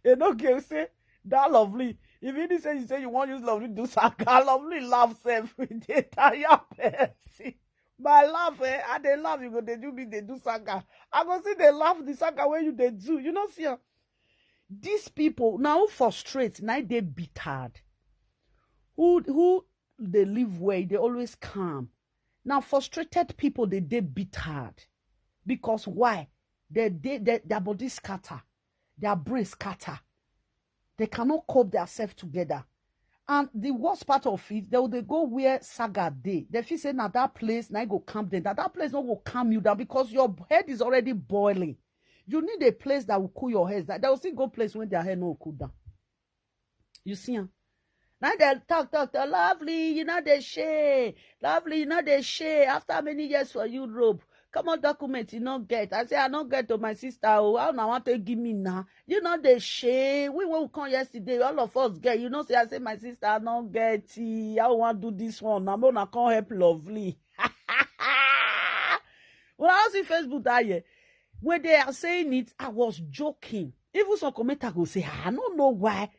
You know, girl say, "That Lovely." If you didn't say, you say you want use Lovely do saga, Lovely laugh self with the entire person. My laugh, eh? And they laugh, you go, they do me, they do saga. I go see they laugh the saga where you they do. You know, see, uh, these people now frustrate, now they bitter. Who who they live where they always calm. Now frustrated people they they bitter. Because why? They, they, they, their body scatter, their brain scatter. They cannot cope themselves together. And the worst part of it, they will they go where saga dey. They feel say, "Now that place, now go calm them. That, that place not go calm you down because your head is already boiling. You need a place that will cool your head." That they will still go place when their head no cool down. You see, huh? Now they talk, talk, talk. "Lovely, you know they share. Lovely, you know they share. After many years for Europe, come on, document you not get." I say, "I not get to my sister. Oh, how now want to give me now? You know they share. We will come yesterday. All of us get. You know, say I say my sister not get it. I want do this one. I'm gonna come help Lovely." When I was in Facebook that year, when they are saying it, I was joking. Even some commenter go say, "I don't know why.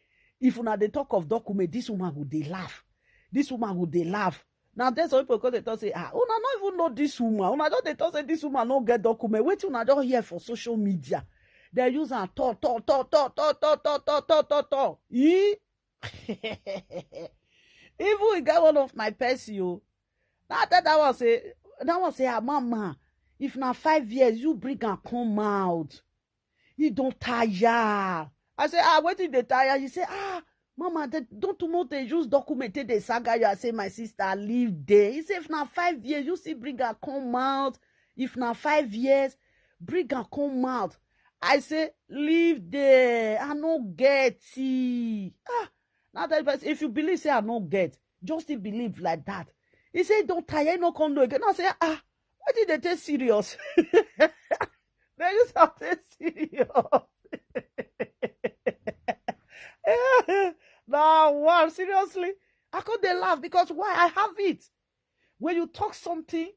If una dey talk of document, this woman go dey laugh. This woman go dey laugh." Now then some people come they talk say, "Ah, una not even know this woman. Una just they talk say this woman no get document. Wait till una just hear for social media. They use and talk, talk, talk, talk, talk, talk, talk, talk, talk, talk, talk." Eh? Even we get one of my person, you. Now that that was a that was a, "Ah, mama, if na five years, you bring and come out. He don't tire." I say, "Ah, what did they tire?" He say, "Ah, mama, they don't too much they use document take the saga." You, I say, "My sister, leave there." He say, "If na five years, you see bring and come out. If na five years, bring and come out." I say, "Leave there. I no get it." Ah, now that person, if you believe say I no get, just still believe like that. He say, "Don't tire, no come do again." I say, "Ah, what did they take serious?" They use am take serious. Now, wow, seriously, I could they laugh because why? I have it. When you talk something,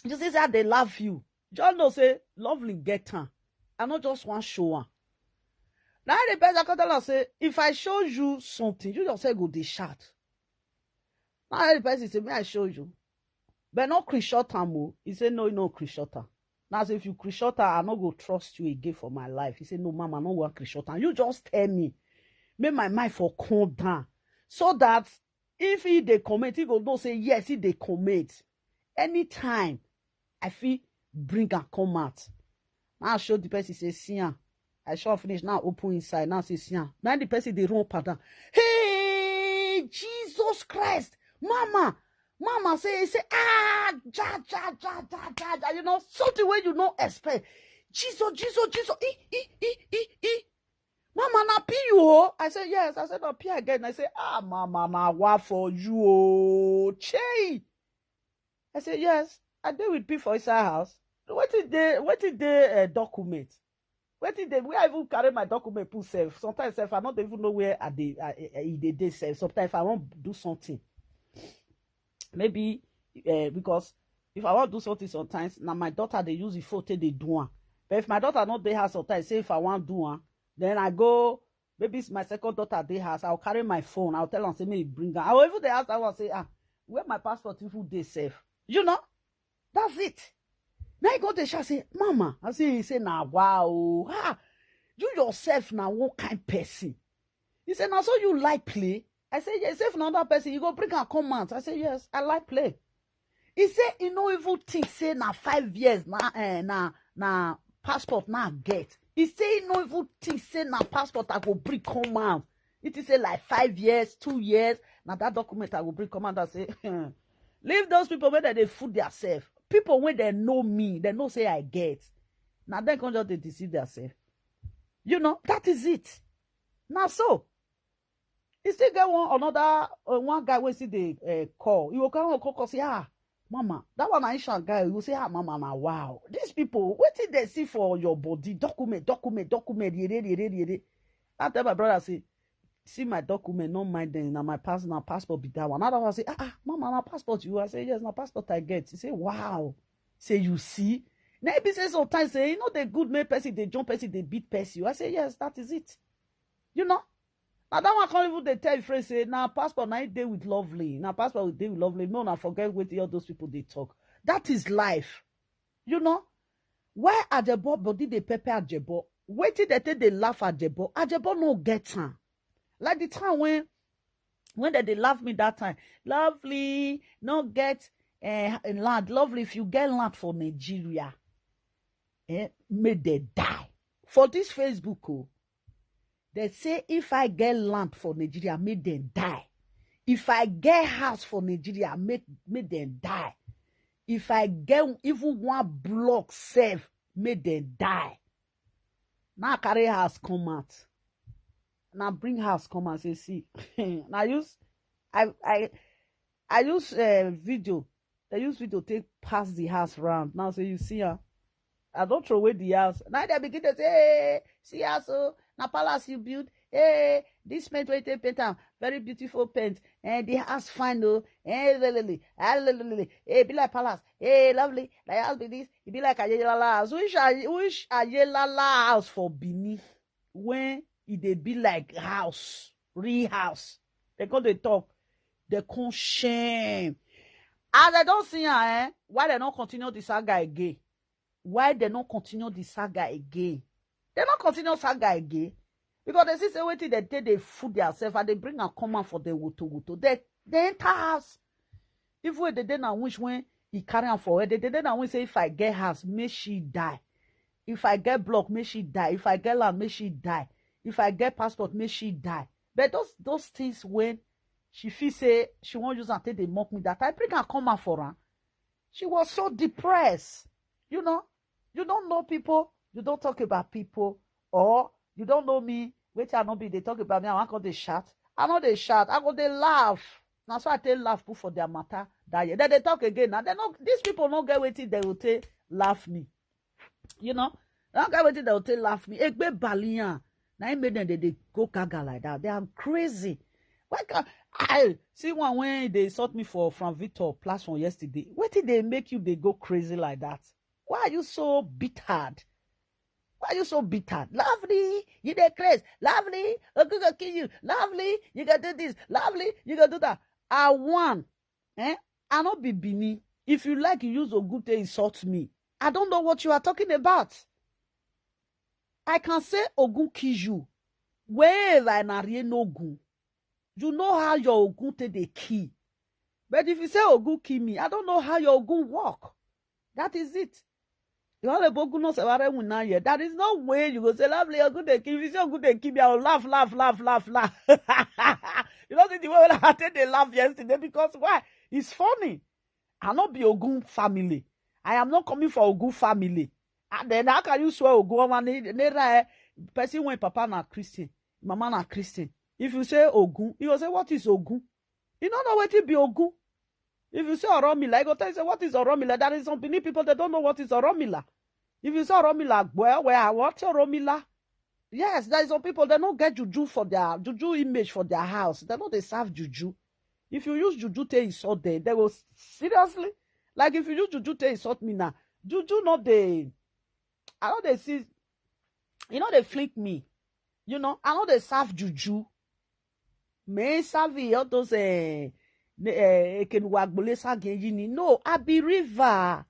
you say that they love you. Just know say Lovely get am. I not just want show am. Now the person come tell am say, "If I show you something, you just say go dey shout." Now the person say, "May I show you?" But not Chris shot am o. He say, "No, no, Chris shot am." Now say, "If you Chris shot am, I no go trust you again for my life." He say, "No, mama, I no want Chris shot am. You just tell me. Make my mind for calm down. So that if he dey comment, he go know say yes, he dey comment. Anytime I feel bring and come out." Now I show the person say, "See am." I show finish. Now open inside. Now say, "See am." Now the person they run up and down. "Hey, Jesus Christ, mama, mama," say, say, "Ah, ja, ja, ja, ja, ja, ja." You know, something where you no expect. "Jesus, Jesus, Jesus, e, e, e, e, e." "Mama, na pee you o?" I say, "Yes." I say, "Na pee I get." I say, "Ah, mama, na wa for you o." Chey. I say, "Yes, I dey with pee for inside house." Wetin dey, wetin dey uh, document? Wetin dey, where I even carry my document put sef? Sometimes sef, I no dey even know where I dey, I, I, e dey dey sef. Sometimes if I wan do something, maybe uh, because if I wan do something sometimes, na my daughter dey use the phone take dey do am. But if my daughter no dey house sometimes, say if I wan do am, then I go, maybe it's my second daughter dey house, I'll carry my phone, I'll tell am say make e bring am. I will even dey ask that one say, "Ah, where my passport even dey sef?" You know, that's it. Now he go dey shout say, "Mama." I say, he say, "Na wow, ah, you yourself na one kind person." He say, "Na so you like play?" I say, "Yes, if na another person, you go bring am come out." I say, "Yes, I like play." He say he no even think say na five years na eh, na na passport na get. He say he no even think say na passport I go bring come out. It is say like five years, two years, na that document I go bring come out and say, "Leave those people wey dem dey fool theirself." People wey dem know me, dem know say I get. Na dem come just dey deceive theirself. You know, that is it. Na so. E still get one another uh, one guy wey still dey uh, call. You go come call, call say, "Ah, mama, that one na Ishan guy." You go say, "Ah, mama, na wow. These people, wetin dem see for your body? Document, document, document, yere, yere, yere." I tell my brother say, "See my document, no mind them. Na my pass, na passport be that one." Another one say, "Ah, ah, mama, na passport you?" I say, "Yes, na passport I get." He say, "Wow." Say, "You see?" Now he be say sometimes say, "You know, the good make person, they jump person, they beat person." I say, "Yes, that is it." You know? Now that one can't even dey tell friend say, "Na passport na e dey with Lovely. Na passport we dey with Lovely." No, na forget wetin all those people dey talk. That is life. You know? Why Ajebo body dey pepper Ajebo? Wetin dem take dey laugh Ajebo? Ajebo no get am. Like the time when when dem dey laugh me that time, "Lovely no get uh, land." Lovely, if you get land for Nigeria, eh, make dem die. For this Facebook, oh, they say if I get land for Nigeria, make them die. If I get house for Nigeria, make make them die. If I get even one block sef, make them die. Now I carry house come out. Now bring house come and say, "See." Now use I I I use uh, video. They use video take pass the house round. Now say, "You see her." I don't throw away the house. Now they begin to say, "Hey, see house, oh, na palace you build. Hey, this paint wey you take paint am, very beautiful paint. And the house fine, oh. Hey, lelele, ah, lelele. Hey, be like palace. Hey, lovely. Like house be this. E be like Ayelala house." Which Ay- which Ayelala house for Benin? When e dey be like house, real house, they come dey talk, they come shame. As I don't see her, eh, why they not continue the saga again? Why they not continue the saga again? They not continue saga again because they see say wetin they take they fool themselves and they bring and come out for the woto woto. They they enter house. If we dey dey na wish when he carry am for head, they dey dey na wish say, "If I get house, make she die. If I get block, make she die. If I get land, make she die. If I get passport, make she die." But those those things when she feel say she won't use and take they mock me that I bring and come out for her. She was so depressed. You know, you don't know people, you don't talk about people, or you don't know me. Wait, I not be they talk about me. I want to they shout. I know they shout. I go they laugh. Now so I tell laugh put for their matter that year. Then they talk again. Now they know these people don't get waiting. They will take laugh me. You know, they don't get waiting. They will take laugh me. Egbe balian. Now I made them they, they go gaga like that. They are crazy. Why can't I see one when they insult me for from Victor platform yesterday? What did they make you? They go crazy like that. Why are you so bitter? Why are you so bitter? Lovely, you dey craze. Lovely, Ogun go kill you. Lovely, you go do this. Lovely, you go do that. I won. Eh? I not be Bini. If you like, you use Ogun to insult me. I don't know what you are talking about. I can say Ogun kill you. Wherever I na no Ogun. You know how your Ogun take the key. But if you say Ogun kill me, I don't know how your Ogun work. That is it. You all about Ogun not Sawara win now yet. That is no way you go say, "Lovely, Ogun they kill." If you say Ogun they kill me, I will laugh, laugh, laugh, laugh, laugh. You know the way I take they laugh yesterday because why? It's funny. I not be Ogun family. I am not coming for Ogun family. And then how can you swear Ogun over ne- ne- eh, Person wey papa na Christian, mama na Christian. If you say Ogun, he go say, "What is Ogun?" He no know wetin be Ogun. If you say Oromila, he go tell you say, "What is Oromila?" There is some Benin people, they don't know what is Oromila. If you say Oromila, well, well, what Oromila? Yes, there is some people, they don't get juju for their juju image for their house. They no dey serve juju. If you use juju take insult them, they will seriously, like, if you use juju take insult me now, juju no dey, I no dey see, you know, they flick me. You know, I no dey serve juju. Me serve all those, eh, ne- eh, ekenuwa agbole sage yi ni. No, I be river.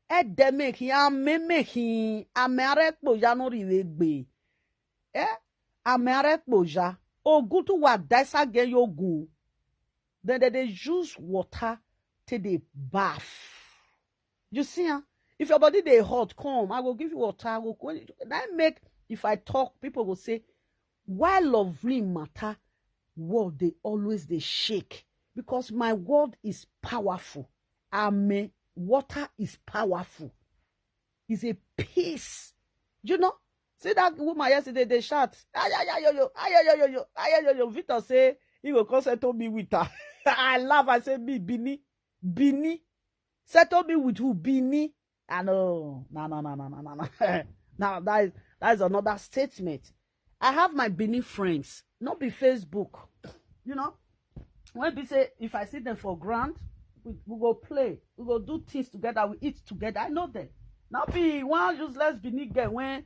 Ede me ki ame me ki ame are po ya no ri we gbe. Eh? Ame are po ya. Ogun tu wa da sage yogun. Then they, they use water till they bath. You see, huh? If your body dey hot, come. I go give you water. I go quench. That make, if I talk, people go say, "Why Lovely matter? World they always they shake, because my word is powerful. Amen. Water is powerful. It's a peace." You know? See that woman yesterday, they shout, "Ayayayoyo, ayayayoyo, ayayayoyo." Victor say, he go come settle me with her. I laugh, I say, "Me, Bini, Bini. Settle me with who? Bini." I know. No, no, no, no, no, no, no. Now, that is, that is another statement. I have my Bini friends, not be Facebook. You know? When we say, if I see them for ground, we, we go play, we go do things together, we eat together. I know them. Now be one useless Bini girl when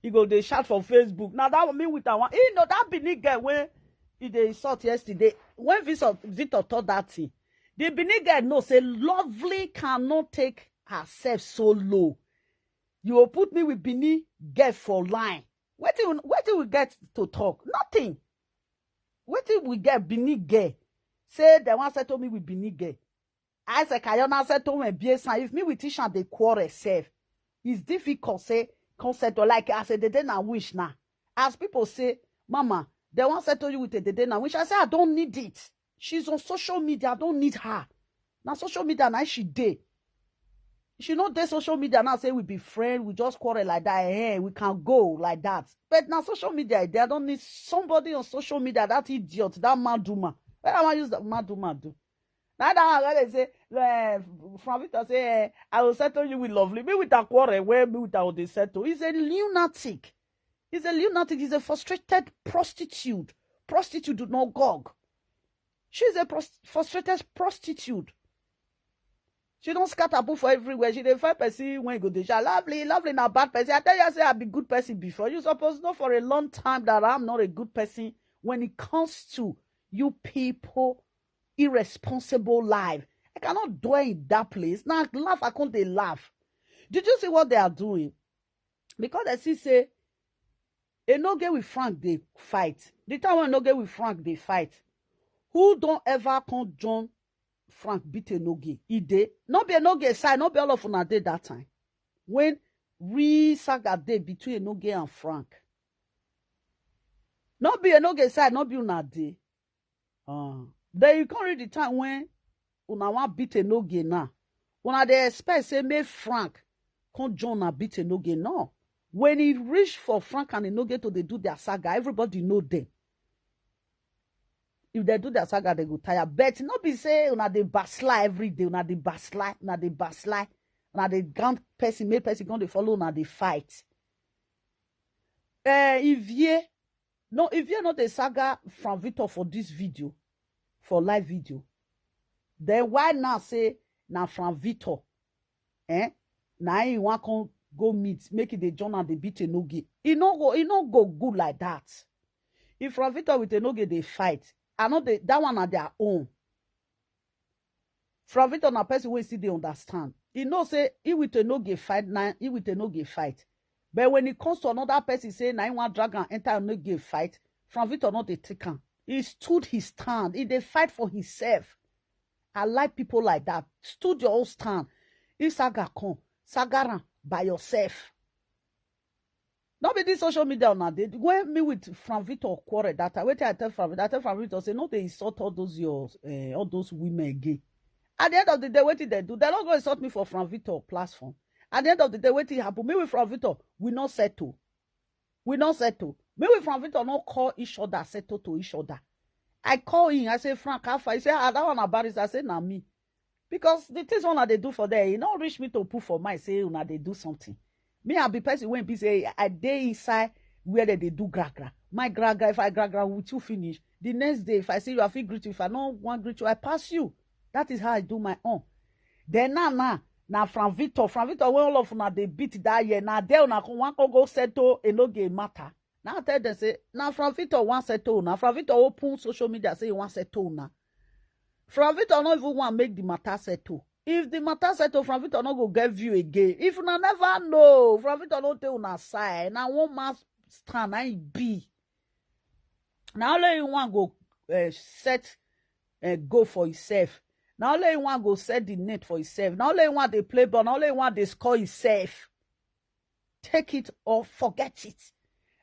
he go they shout for Facebook. Now that one me with that one. You know that Bini girl when he they insult yesterday. When Victor, Victor thought that thing, the Bini girl know say Lovely cannot take herself so low. You will put me with Bini girl for line. What do we get to talk? Nothing. What do we get Bini girl? Say they want settle me with Bini girl. I say, "Kayona settle me, B S, if me with Tisha, they quarrel self. It's difficult, say, come settle like I said, they then I wish now." As people say, "Mama, they want settle you with a day now," which I say, "I don't need it. She's on social media. I don't need her." Now, social media, now she day. She not there social media now say we be friend, we just quarrel like that. Eh, we can go like that. But now social media, they don't need somebody on social media, that idiot, that maduma. Where I want use that maduma do? Now that one, when they say, eh, from Victor say, eh, "I will settle you with Lovely." Me with a quarrel, where me with our they settle. He's a lunatic. He's a lunatic. He's a frustrated prostitute. Prostitute do not gog. She's a prost- frustrated prostitute. She don't scatter book for everywhere. She dey find person when go dey shout, "Lovely, Lovely, na bad person." I tell you, I say I be good person before. You suppose know for a long time that I'm not a good person when it comes to you people irresponsible life. I cannot dwell in that place. Now laugh, I can't they laugh. Did you see what they are doing? Because I see say Enoge with Frank they fight. The time when Enoge with Frank they fight, who don't ever come join Frank beat Enoge? He dey. Not be Enoge side, not be all of una dey that time. When real saga dey between Enoge and Frank. Not be Enoge side, not be una dey. Uh, then you can't read the time when una wan beat Enoge now. Una dey expect say make Frank come join una beat Enoge. No. When he reach for Frank and Enoge to they do their saga, everybody know them. If they do their saga, they go tire. But not be say una dey backslide every day, una dey backslide, una dey backslide, una dey gang person, make person come dey follow, una dey fight. Eh, Ivie, no, Ivie not a saga from Victor for this video, for live video. Then why now say na from Victor? Eh? Now he want come go meet, make it the journal the beat Enoge. He no go, he no go good like that. If from Victor with Enoge they fight, I know they, that one are their own. From Victor na person wey still dey understand. He know say he with Enoge fight, na he with Enoge fight. But when it comes to another person, say na he wan drag am enter Enoge fight, from Victor no dey take am. He stood his stand. He dey fight for himself. I like people like that. Stood your own stand. If saga come, saga am by yourself. Not be this social media on a day. When me with Frank Victor quarrel that time, wetin I tell Frank Victor, I tell Frank Victor say, "No, they insult all those your, eh, all those women again." At the end of the day, wetin they do? They don't go insult me for Frank Victor platform. At the end of the day, wetin happen? Me with Frank Victor, we not settle. We no settle. Me with Frank Victor no call each other, settle to each other. I call him, I say, "Frank, how far?" He say, "Ah, that one na barrister." I say, "Na me." Because the things una dey do for there, e no reach me to put for mind say una dey do something. Me, I be person wey be say I dey inside where they dey do gra gra. My gra gra, if I gra gra with you finish, the next day, if I see you, I fit greet you. If I no wan greet you, I pass you. That is how I do my own. Then now, now, na Frank Victor. Frank Victor, wey all of una dey beat that year, na there una come, wan come go settle Enoge matter. Now I tell them say, na Frank Victor wan settle una. Frank Victor open social media say he wan settle una. Frank Victor no even wan make the matter settle. If the matter settle, Frank Victor no go get view again. If una never know, Frank Victor no take una side. Na one man stand, na him be. Na only him wan go, eh, set, eh, goal for himself. Na only him wan go set the net for himself. Na only him wan dey play ball. Na only him wan dey score himself. Take it or forget it.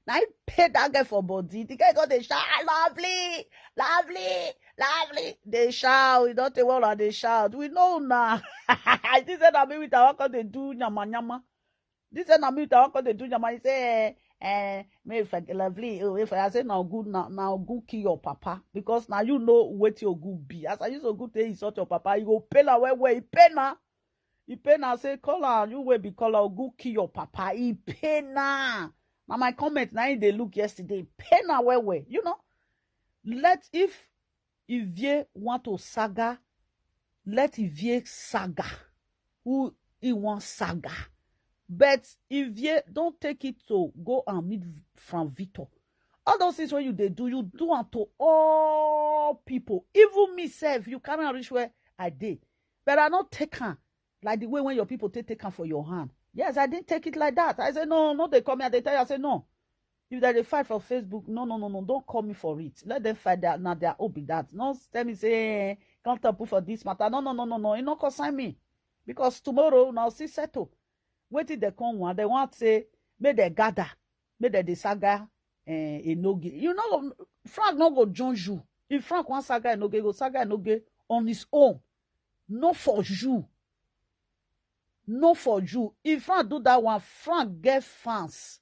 Na him pay that girl for body. The girl go dey shout, "Ah, lovely, lovely, lovely." Dey shout. You don't take well, they shout. We know now. I think say na me with our come dey do nyama nyama. This say na me with our come dey do nyama. He say, "Eh, eh, me if I lovely, oh, if I say na good, na, na good kill your papa, because now you know what your good be." As I use a good thing insult your papa, you go pay la where where he pay na. He pay na say, "Call her, you will be call her, good kill your papa." He pay na. Now my comment now they look yesterday. Pay na where where. You know, let if Ivie want to saga, let Ivie saga. Who he want saga? But Ivie don't take it to go and meet Frank Victor. All those things when you they do, you do unto all people. Even myself, you can't reach where I did. But I not take her like the way when your people take take her for your hand. Yes, I didn't take it like that. I say, "No, no, they come here." They tell you, I say, "No." If they dey fight for Facebook, no, no, no, no, don't call me for it. Let them fight that. Now they are open that. No, tell me say, "Eh, can't talk for this matter." No, no, no, no, no. It not concern me. Because tomorrow now see settle. Wait till they come one. They want say, make they gather, make they dey saga, eh, Enoge. You know, Frank no go join you. If Frank want saga Enoge, go saga Enoge on his own. No for you. No for you. If Frank do that one, Frank get fans.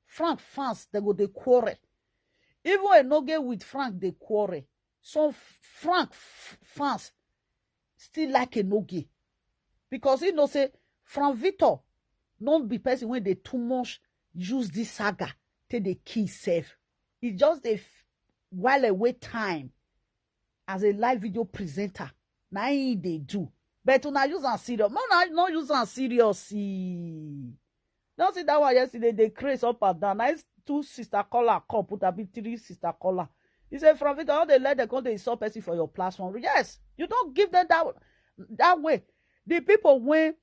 Frank fans, they go dey quarrel. Even Enoge with Frank dey quarrel. Some Frank fans still like Enoge. Because he know say Frank Victor no be person when they too much use this saga till they kill self. He just a while away time as a live video presenter. Now he they do. But una use am serious. No, no, no use am serious. See. Don't see that one yesterday. They craze up and down. Nice two sister caller call, put a bit three sister caller. He said, "Frank Victor, how they let them come, they insult person for your platform." Yes, you don't give them that, that way. The people when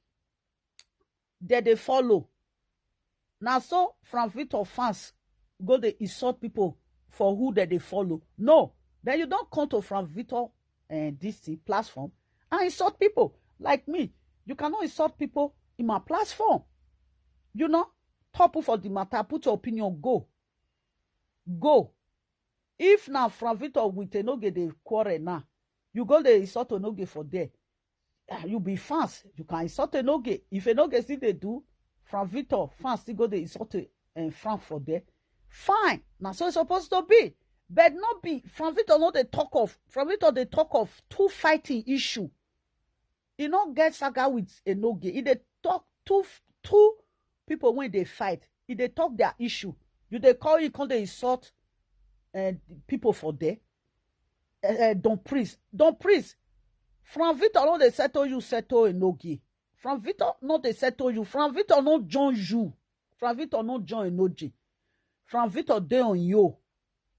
that they follow. Now so Frank Victor fans go they insult people for who that they follow. No, then you don't come to Frank Victor and this thing platform and insult people like me. You cannot insult people in my platform. You know, topple for the matter, put your opinion, go. Go. If now Frank Victor with Enoge they quarrel now, you go they insult Enoge for there. Ah, you be fans, you can insult Enoge. If Enoge see they do, Frank Victor fans still go they insult, eh, Frank for there. Fine. Now so it's supposed to be. But not be Frank Victor not the talk of. Frank Victor they talk of two fighting issue. He not get saga with Enoge. He they talk two f-, two people when they fight. He they talk their issue. You they call, you come they insult, eh, people for there. Eh, eh, Don Prince. Don Prince. Frank Victor no they settle you, settle Enoge. Frank Victor no they settle you. Frank Victor no join you. Frank Victor no join Enoge. Frank Victor dey on you.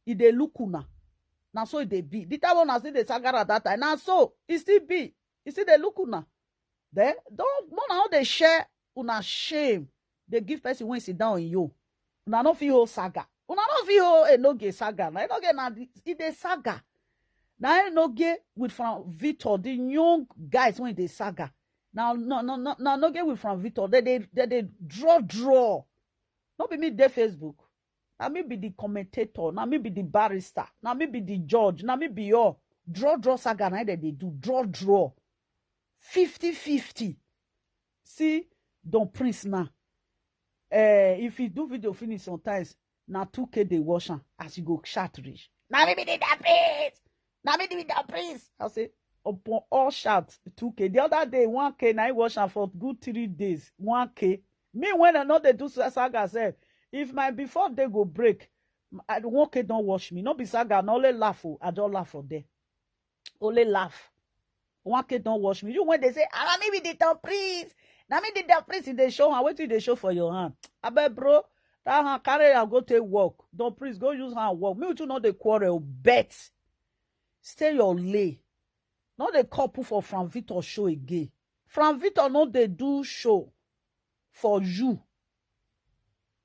He dey look una. Now so it dey be. The time when I see the saga at that time, now so it still be. He still dey look una. Then don't, no, now they share una shame. They give person when sit down in you. Una no fit hold saga. Una no fit hold Enoge saga. Now Enoge na the, it dey saga. Now Enoge with Frank Victor, the young guys when they saga. Now no, no, no, now Enoge with Frank Victor. They they they, they draw draw. Not be me dey Facebook. Now me be the commentator. Now me be the barrister. Now me be the judge. Now me be your draw draw saga. Now that they do draw draw. Fifty fifty. See, Don Prince now. Eh, if he do video finish sometimes, Na two k dey wash am. As you go shout reach, "Na me be the Don Prince! Na me be the Don Prince!" I say, upon all shout, two k. The other day, one k na I wash am for good three days. One k. Me, when I no dey do sa-, saga sef, if my before day go break, m-, I, one k don wash me. No be saga, na only laugh o. I don laugh for there. Only laugh. One k don wash me. You when they say, "Ah, na me be the Don Prince. Na me the Don Prince," e dey show hand. Wetin you dey show for your hand? Abeg, bro, that hand, carry am go take work. Don Prince, go use hand work. Me with you no dey quarrel, but stay your lane. No dey couple for Frank Victor show again. Frank Victor no dey do show for you.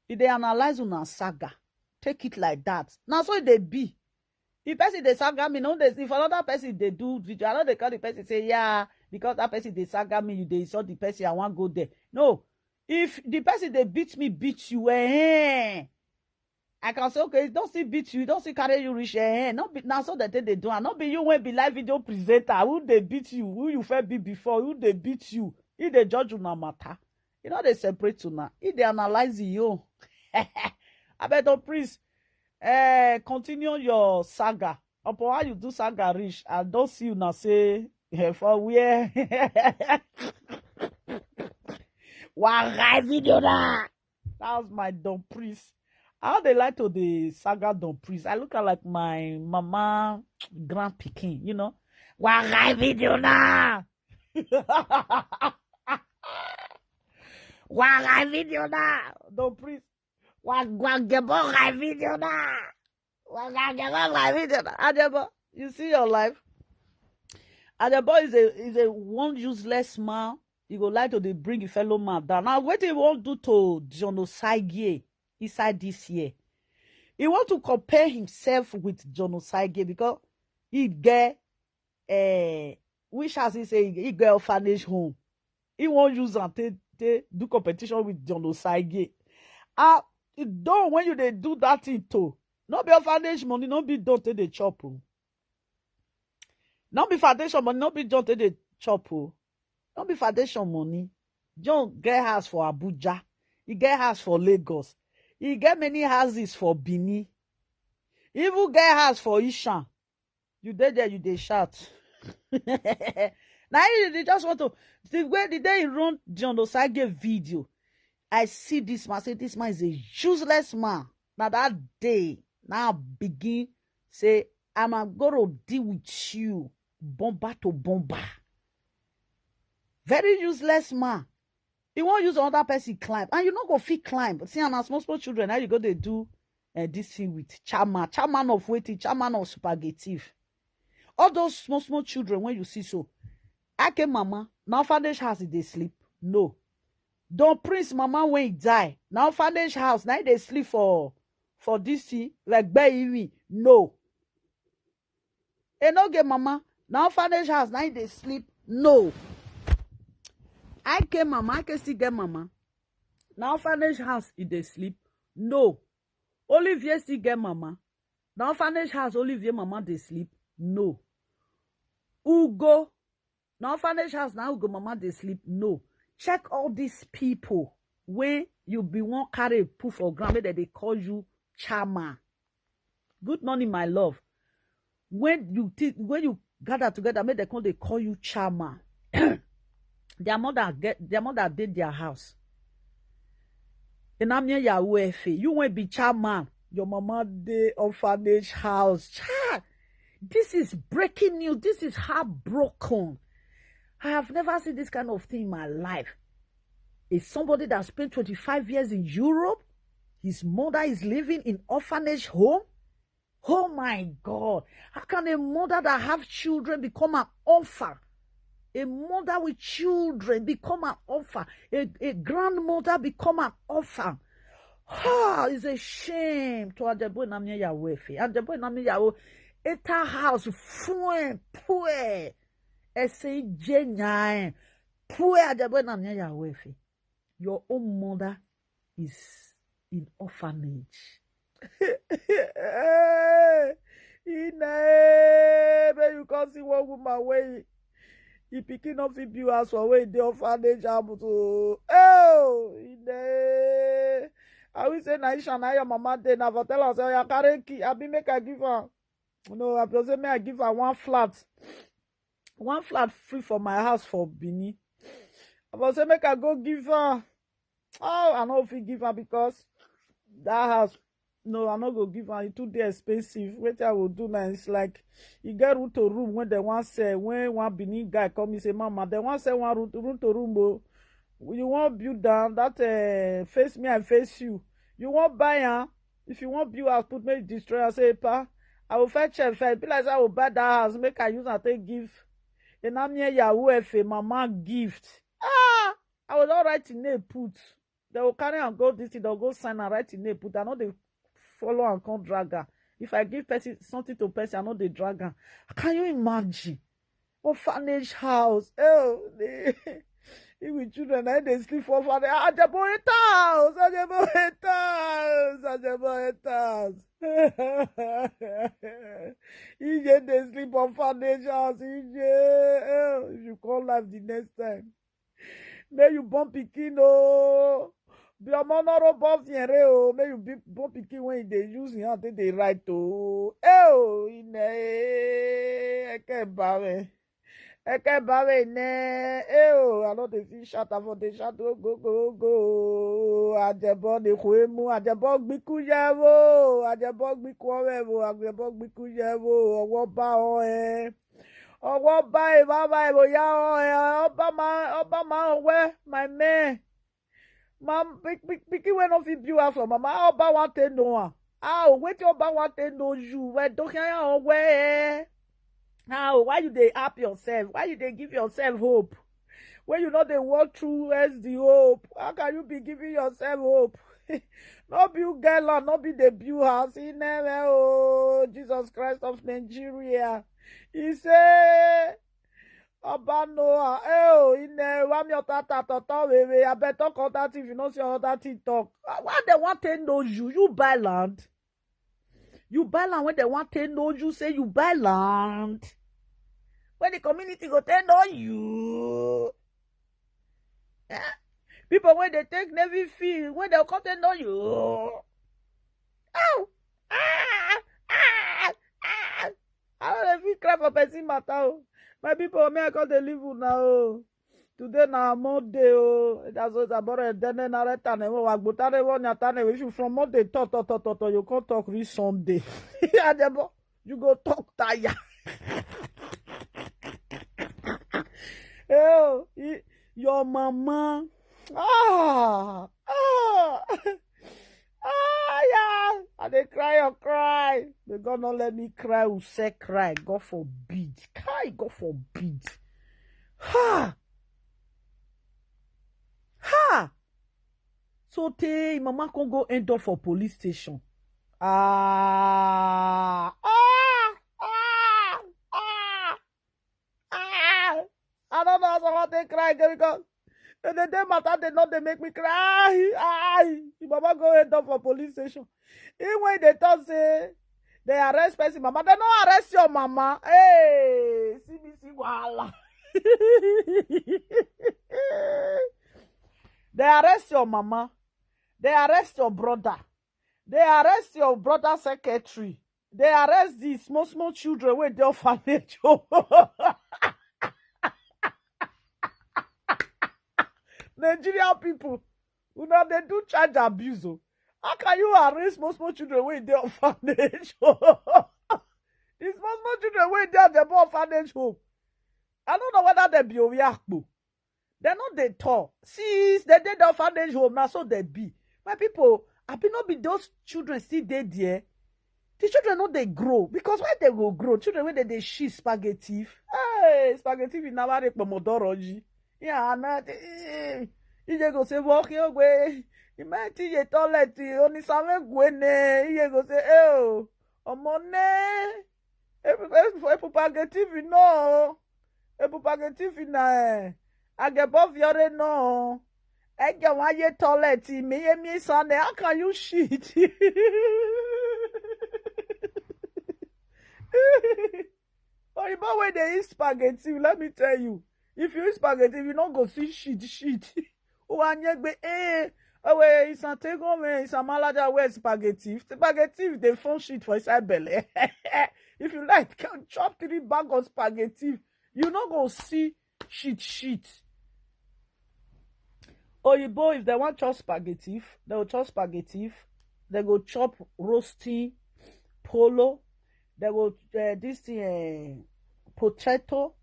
E dey analyze una saga. Take it like that. Na so e dey be. If person dey saga me, no dey, if another person dey do video, I no dey call the person say, "Yeah, because that person dey saga me, you dey insult the person, I wan go there." No. If the person dey beat me, beat you, eh, I can say, "Okay, e don still beat you, e don still carry you reach, eh." No be, na so dem take dey do am. No be you wey be live video presenter, who dey beat you, who you first beat before, who dey beat you, e dey judge una matter. E no dey separate una, e dey analyze you. Abeg, Don Prince, eh, continue your saga. Upon how you do saga reach, I don see una say, eh, for where? Why video na? That was my Don Prince. How they like to the saga Don Prince. I look at like my mama grand pikin, you know. Why video na? Why video na? Don Prince. Why, why video na? Why video na? Ajebo, you see your life? Ajebo is a, is a one useless man. He go like to dey bring a fellow man down. Now, wetin he wan do to John Osagie inside this year? He want to compare himself with John Osagie because he get, eh, which, as he say, he get orphanage home. He wan use am take, take do competition with John Osagie. Ah, though when you dey do that thing too, no be orphanage money, no be Don take dey chop o. No be foundation money, no be John take dey chop o. No be foundation money. John get house for Abuja. He get house for Lagos. He get many houses for Benin. He even get house for Ishan. You dey there, you dey shout. Now you dey just want to, the way the day he run John Osagie video, I see this man, say this man is a useless man. Now that day, now I begin say, "I'm gonna deal with you, bomber to bomber." Very useless man. He wan use another person climb, and you no go fit climb. See, and as small small children, how you go dey do, eh, this thing with chairman, chairman of wetin, chairman of spaghetti. All those small small children when you see so, Ake mama, na orphanage house e dey sleep? No. Don Prince mama when he die, na orphanage house na he dey sleep for, for this thing, like Gbeiri? No. Enoge mama, na orphanage house na he dey sleep? No. Ake mama, Ake still get mama, na orphanage house e dey sleep? No. Olivier still get mama, na orphanage house Olivier mama dey sleep? No. Ugo, na orphanage house na Ugo mama dey sleep? No. Check all these people wey you be wan carry put for ground, make dem dey call you chairman. Good morning, my love. When you thi-, when you gather together, make dem come dey call you chairman. Their mother get, their mother dey their house. Enamie Yahoo F A, you wey be chairman, your mama dey orphanage house. Child, this is breaking news. This is heartbroken. I have never seen this kind of thing in my life. Is somebody that spent twenty-five years in Europe, his mother is living in orphanage home. Oh my God. How can a mother that have children become an orphan? A mother with children become an orphan. A, a grandmother become an orphan. Ah, it's a shame to Ajebo Enamie Yahoo F A. Ajebo Enamie Yahoo, eta house, fuen, pue. Ese je nyae. Pue Ajebo Enamie Yahoo F A. Your own mother is in orphanage. Ine, make you come see one woman wey e pikin no fit build house for, wey dey orphanage house o. Oh, Ine. I will say, "Na Isha, na your mama dey." Na for tell am say, "Oya, carry key, abi make I give am?" No, I for say, "Make I give am one flat. One flat free for my house for Benin." I for say, "Make I go give am." Oh, I no fit give am because that house, no, I no go give am. E too dey expensive. Wetin I go do now? It's like you get room to room when dem wan sell. When one Benin guy come, he say, "Mama, dem wan sell one room, room to room o. You wan build am? That, eh, face me, I face you. You wan buy am? If you wan build house, put make you destroy am." Say, "Pa, I will first check first. E be like say I will buy that house, make I use am take give Enamie Yahoo F A mama gift." Ah, I will don write im name put. They will carry am go this thing, they will go sign and write im name put. I no dey follow am come drag am. If I give person something to person, I no dey drag am. Can you imagine? Orphanage house. Oh, they, if with children, I dey sleep for orphanage. Ajebo eight house. Ajebo eight house. Ajebo eight house. E J dey sleep orphanage house. E J, oh, if you come live the next time, may you born pikin o. Be a honorable fiere o. May you be born pikin when you dey use your hand take dey write o. Eh o, ine, eke bawe. Eke bawe ne. Eh o, I no dey fit shout, I for dey shout o, go, go, go. Ajebo ne kuemu, Ajebo gbiku yewo, Ajebo gbiku owewo, Ajebo gbiku yewo, owo ba o eh. Owo ba e, ba ba e, bo ya o eh, oba ma, oba ma owe, my man. Ma, pikin wey no fit build house for mama, how Oba wan take know am? How, wetin Oba wan take know you? Well, don't hear am well. How, why you dey hype yourself? Why you dey give yourself hope? When you no dey walk through, where's the hope? How can you be giving yourself hope? No build girl and no be dey build house. He never, oh, Jesus Christ of Nigeria. He say, Oba Noah, eh, oh, ine, wa mi otata toto wewe. I bet talk other thing if you no see other thing talk. Why, why they want to know you? You buy land. You buy land when they want to know you, say you buy land. When the community go to know you. Eh? People when they take Navy field, when they come to know you. Ow! Ah! Ah! Ah! I no dey fit cry for person matter o. My people, me, I come dey leave una o. Today na Monday o. That's what I borrow. Then na retane wo wa gbotane wo nyatane. If you from Monday talk, talk, talk, talk, talk, you come talk reach Sunday. Ajebo, you go talk tire. Eh, oh, y-, your mama. Ah, ah. Ah, yeah. I dey cry or cry. May God not let me cry, who say cry. God forbid. Kai, God forbid. Ha! Ha! So tey, mama come go end up for police station. Ah, ah, ah, ah, ah. I don't know as I want to cry again because the, the day matter, they not, they make me cry. Aye, the mama go end up for police station. Even when they talk say they arrest person, mama, they no arrest your mama. Hey, see me, see wahala. They arrest your mama. They arrest your brother. They arrest your brother secretary. They arrest the small, small children wey dey orphanage. Nigeria people, una dey do child abuse o. How can you arrest small, small children wey dey orphanage? The small, small children wey dey at the orphanage home. I don't know whether they be Owe Akpo. They no dey talk. Since they dey the orphanage home, na so they be. My people, I be no be those children still dey there. The children no dey grow because why they go grow? Children wey dey dey shit spaghetti. Hey, spaghetti in our pomodoro ji. Yeah, na the, you just go say walking away. You might see a toilet, only some gwene. You just go say, "Oh, omone." Epu-, epu-, epu pagetivi no. Epu pagetivi na, eh, agebo viore no. Ege wa ye toilet, me ye me sane. How can you shit? Oyibo wey dey eat spaghetti, let me tell you. If you eat spaghetti, you no go see shit, shit. Uwanyegbe, eh, Oh, wait, it's a take home, eh, it's a malaja where spaghetti. Spaghetti, they fun shit for inside belly. If you like, can chop three bag of spaghetti. You no go see shit, shit. Oyibo, if they want chop spaghetti, they will chop spaghetti. They go chop roasting polo. They go, uh, this thing, uh, potato.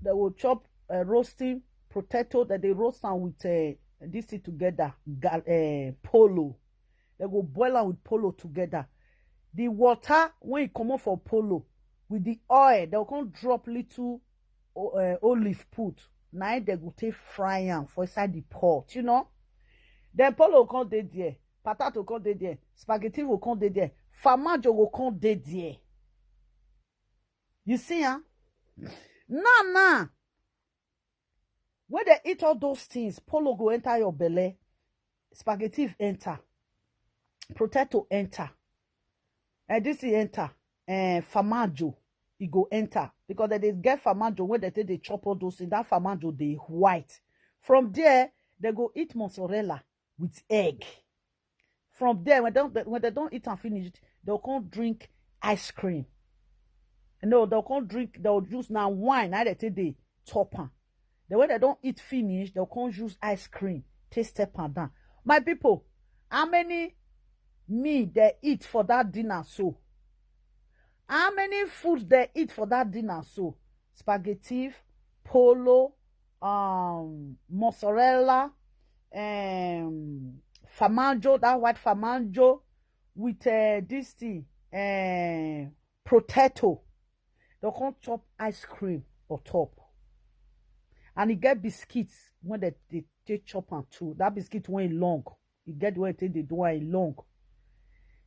They go chop, uh, roasting potato that they roast am with, uh, this thing together, gal-, uh, polo. They go boil am with polo together. The water when e comot for polo with the oil, they go come drop little o-, uh, olive put. Na im they go take fry am for inside the pot, you know. Then polo come dey there, potato come dey there, spaghetti go come dey there, formaggio go come dey there. You see, huh? Now, now, when they eat all those things, polo go enter your belly, spaghetti enter, potato enter, and this thing enter, and formaggio, e go enter. Because they dey get formaggio when they take dey chop all those things, that formaggio dey white. From there, they go eat mozzarella with egg. From there, when they, when they don't eat and finish, they'll come drink ice cream. No, they'll come drink, they'll use now wine, now they take the top am. Then when they don't eat finish, they'll come use ice cream, take step and down. My people, how many meal they eat for that dinner so? How many food they eat for that dinner so? Spaghetti, polo, um, mozzarella, um, formaggio, that white formaggio with, uh, this thing, uh, potato. They come chop ice cream on top. And e get biscuits when they, they, they chop am too. That biscuit when e long. E get the way they, they do am, e long.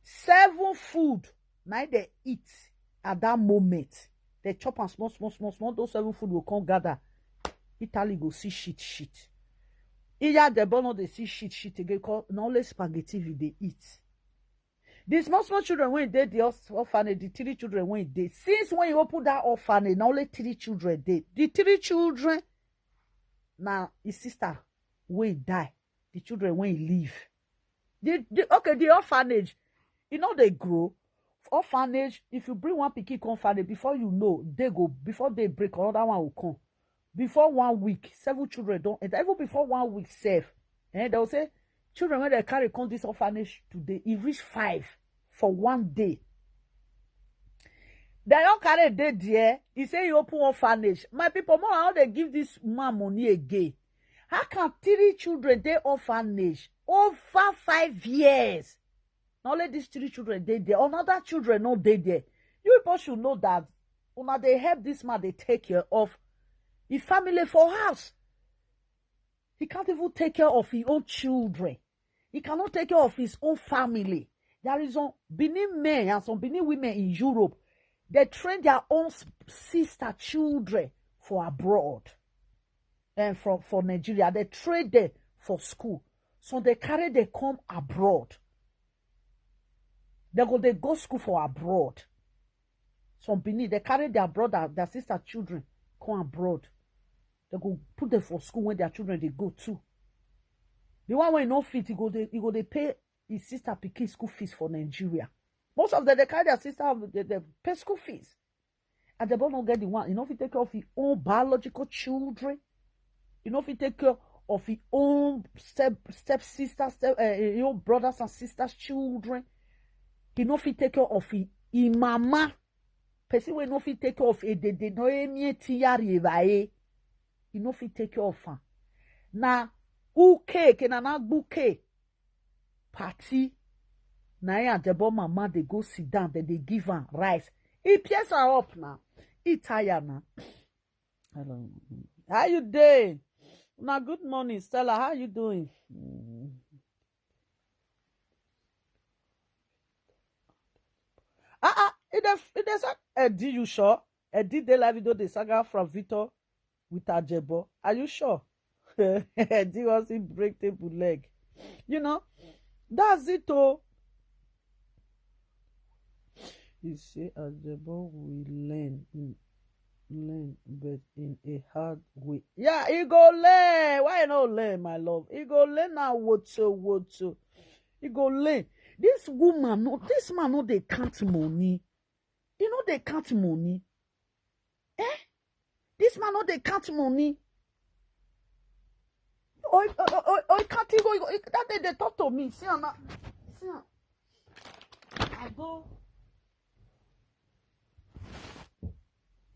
Seven food na they eat at that moment. They chop am small, small, small, small. Those seven food will come gather. Italy go see shit, shit. Iya the boy no dey see shit, shit again. 'Cause na only spaghetti we dey eat. The small, small children when they the orph-, orphanage, the three children when they, since when you open that orphanage, na only three children dey. The three children, na his sister wey die, the children wey leave. The, the, okay, the orphanage, e no dey grow. Orphanage, if you bring one pikin come orphanage, before you know, they go, before they break, another one will come. Before one week, seven children don enter. Even before one week sef, eh, they will say, children when they carry come this orphanage today, e reach five for one day. They don carry dey there. He say he open orphanage. My people, more how they give this man money again. How can three children dey orphanage over five years? Na only these three children dey there. Another children no dey there. You people should know that una dey help this man dey take care of his family for house. He can't even take care of his own children. He cannot take care of his own family. There is some Benin men and some Benin women in Europe. They train their own s-, sister children for abroad and from, for Nigeria. They train them for school. So they carry them come abroad. They go, they go school for abroad. Some Benin, they carry their brother, their sister children come abroad. They go put them for school when their children they go too. The one wey no fit, he go dey, he go dey pay his sister pikin school fees for Nigeria. Most of them, they carry their sister, they, they pay school fees. And the boy no get the one. He no fit take care of his own biological children. He no fit take care of his own step, step sister, step, uh, his own brothers and sisters' children. He no fit take care of his, his mama. Person wey no fit take care of a dede no emi etiyari evae. He no fit take care of am. Na uke, ke na na gbuke party. Na him and the boy mama they go sit down, then they give am rice. He pierce her up now. He tire now. Hello. How you dey? Now, good morning, Stella. How you doing? Mm. Ah, ah, it is, it is, uh, do you sure? Eddie de la video de saga from Victor with Ajebo. Are you sure? Eddie was in break table leg. You know, that's it, oh. You say Ajebo will learn. Mm. Learn, but in a hard way. Yeah, he go learn. Why you no learn, my love? He go learn now. Woto woto. He go learn. This woman, no, this man no dey count money. He no dey count money. Eh? This man no dey count money. Oh, oh, oh, oh, oh, he can't even. That day they talk to me. See am now. See am. I go.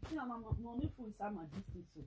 See am, my money full inside my distance. So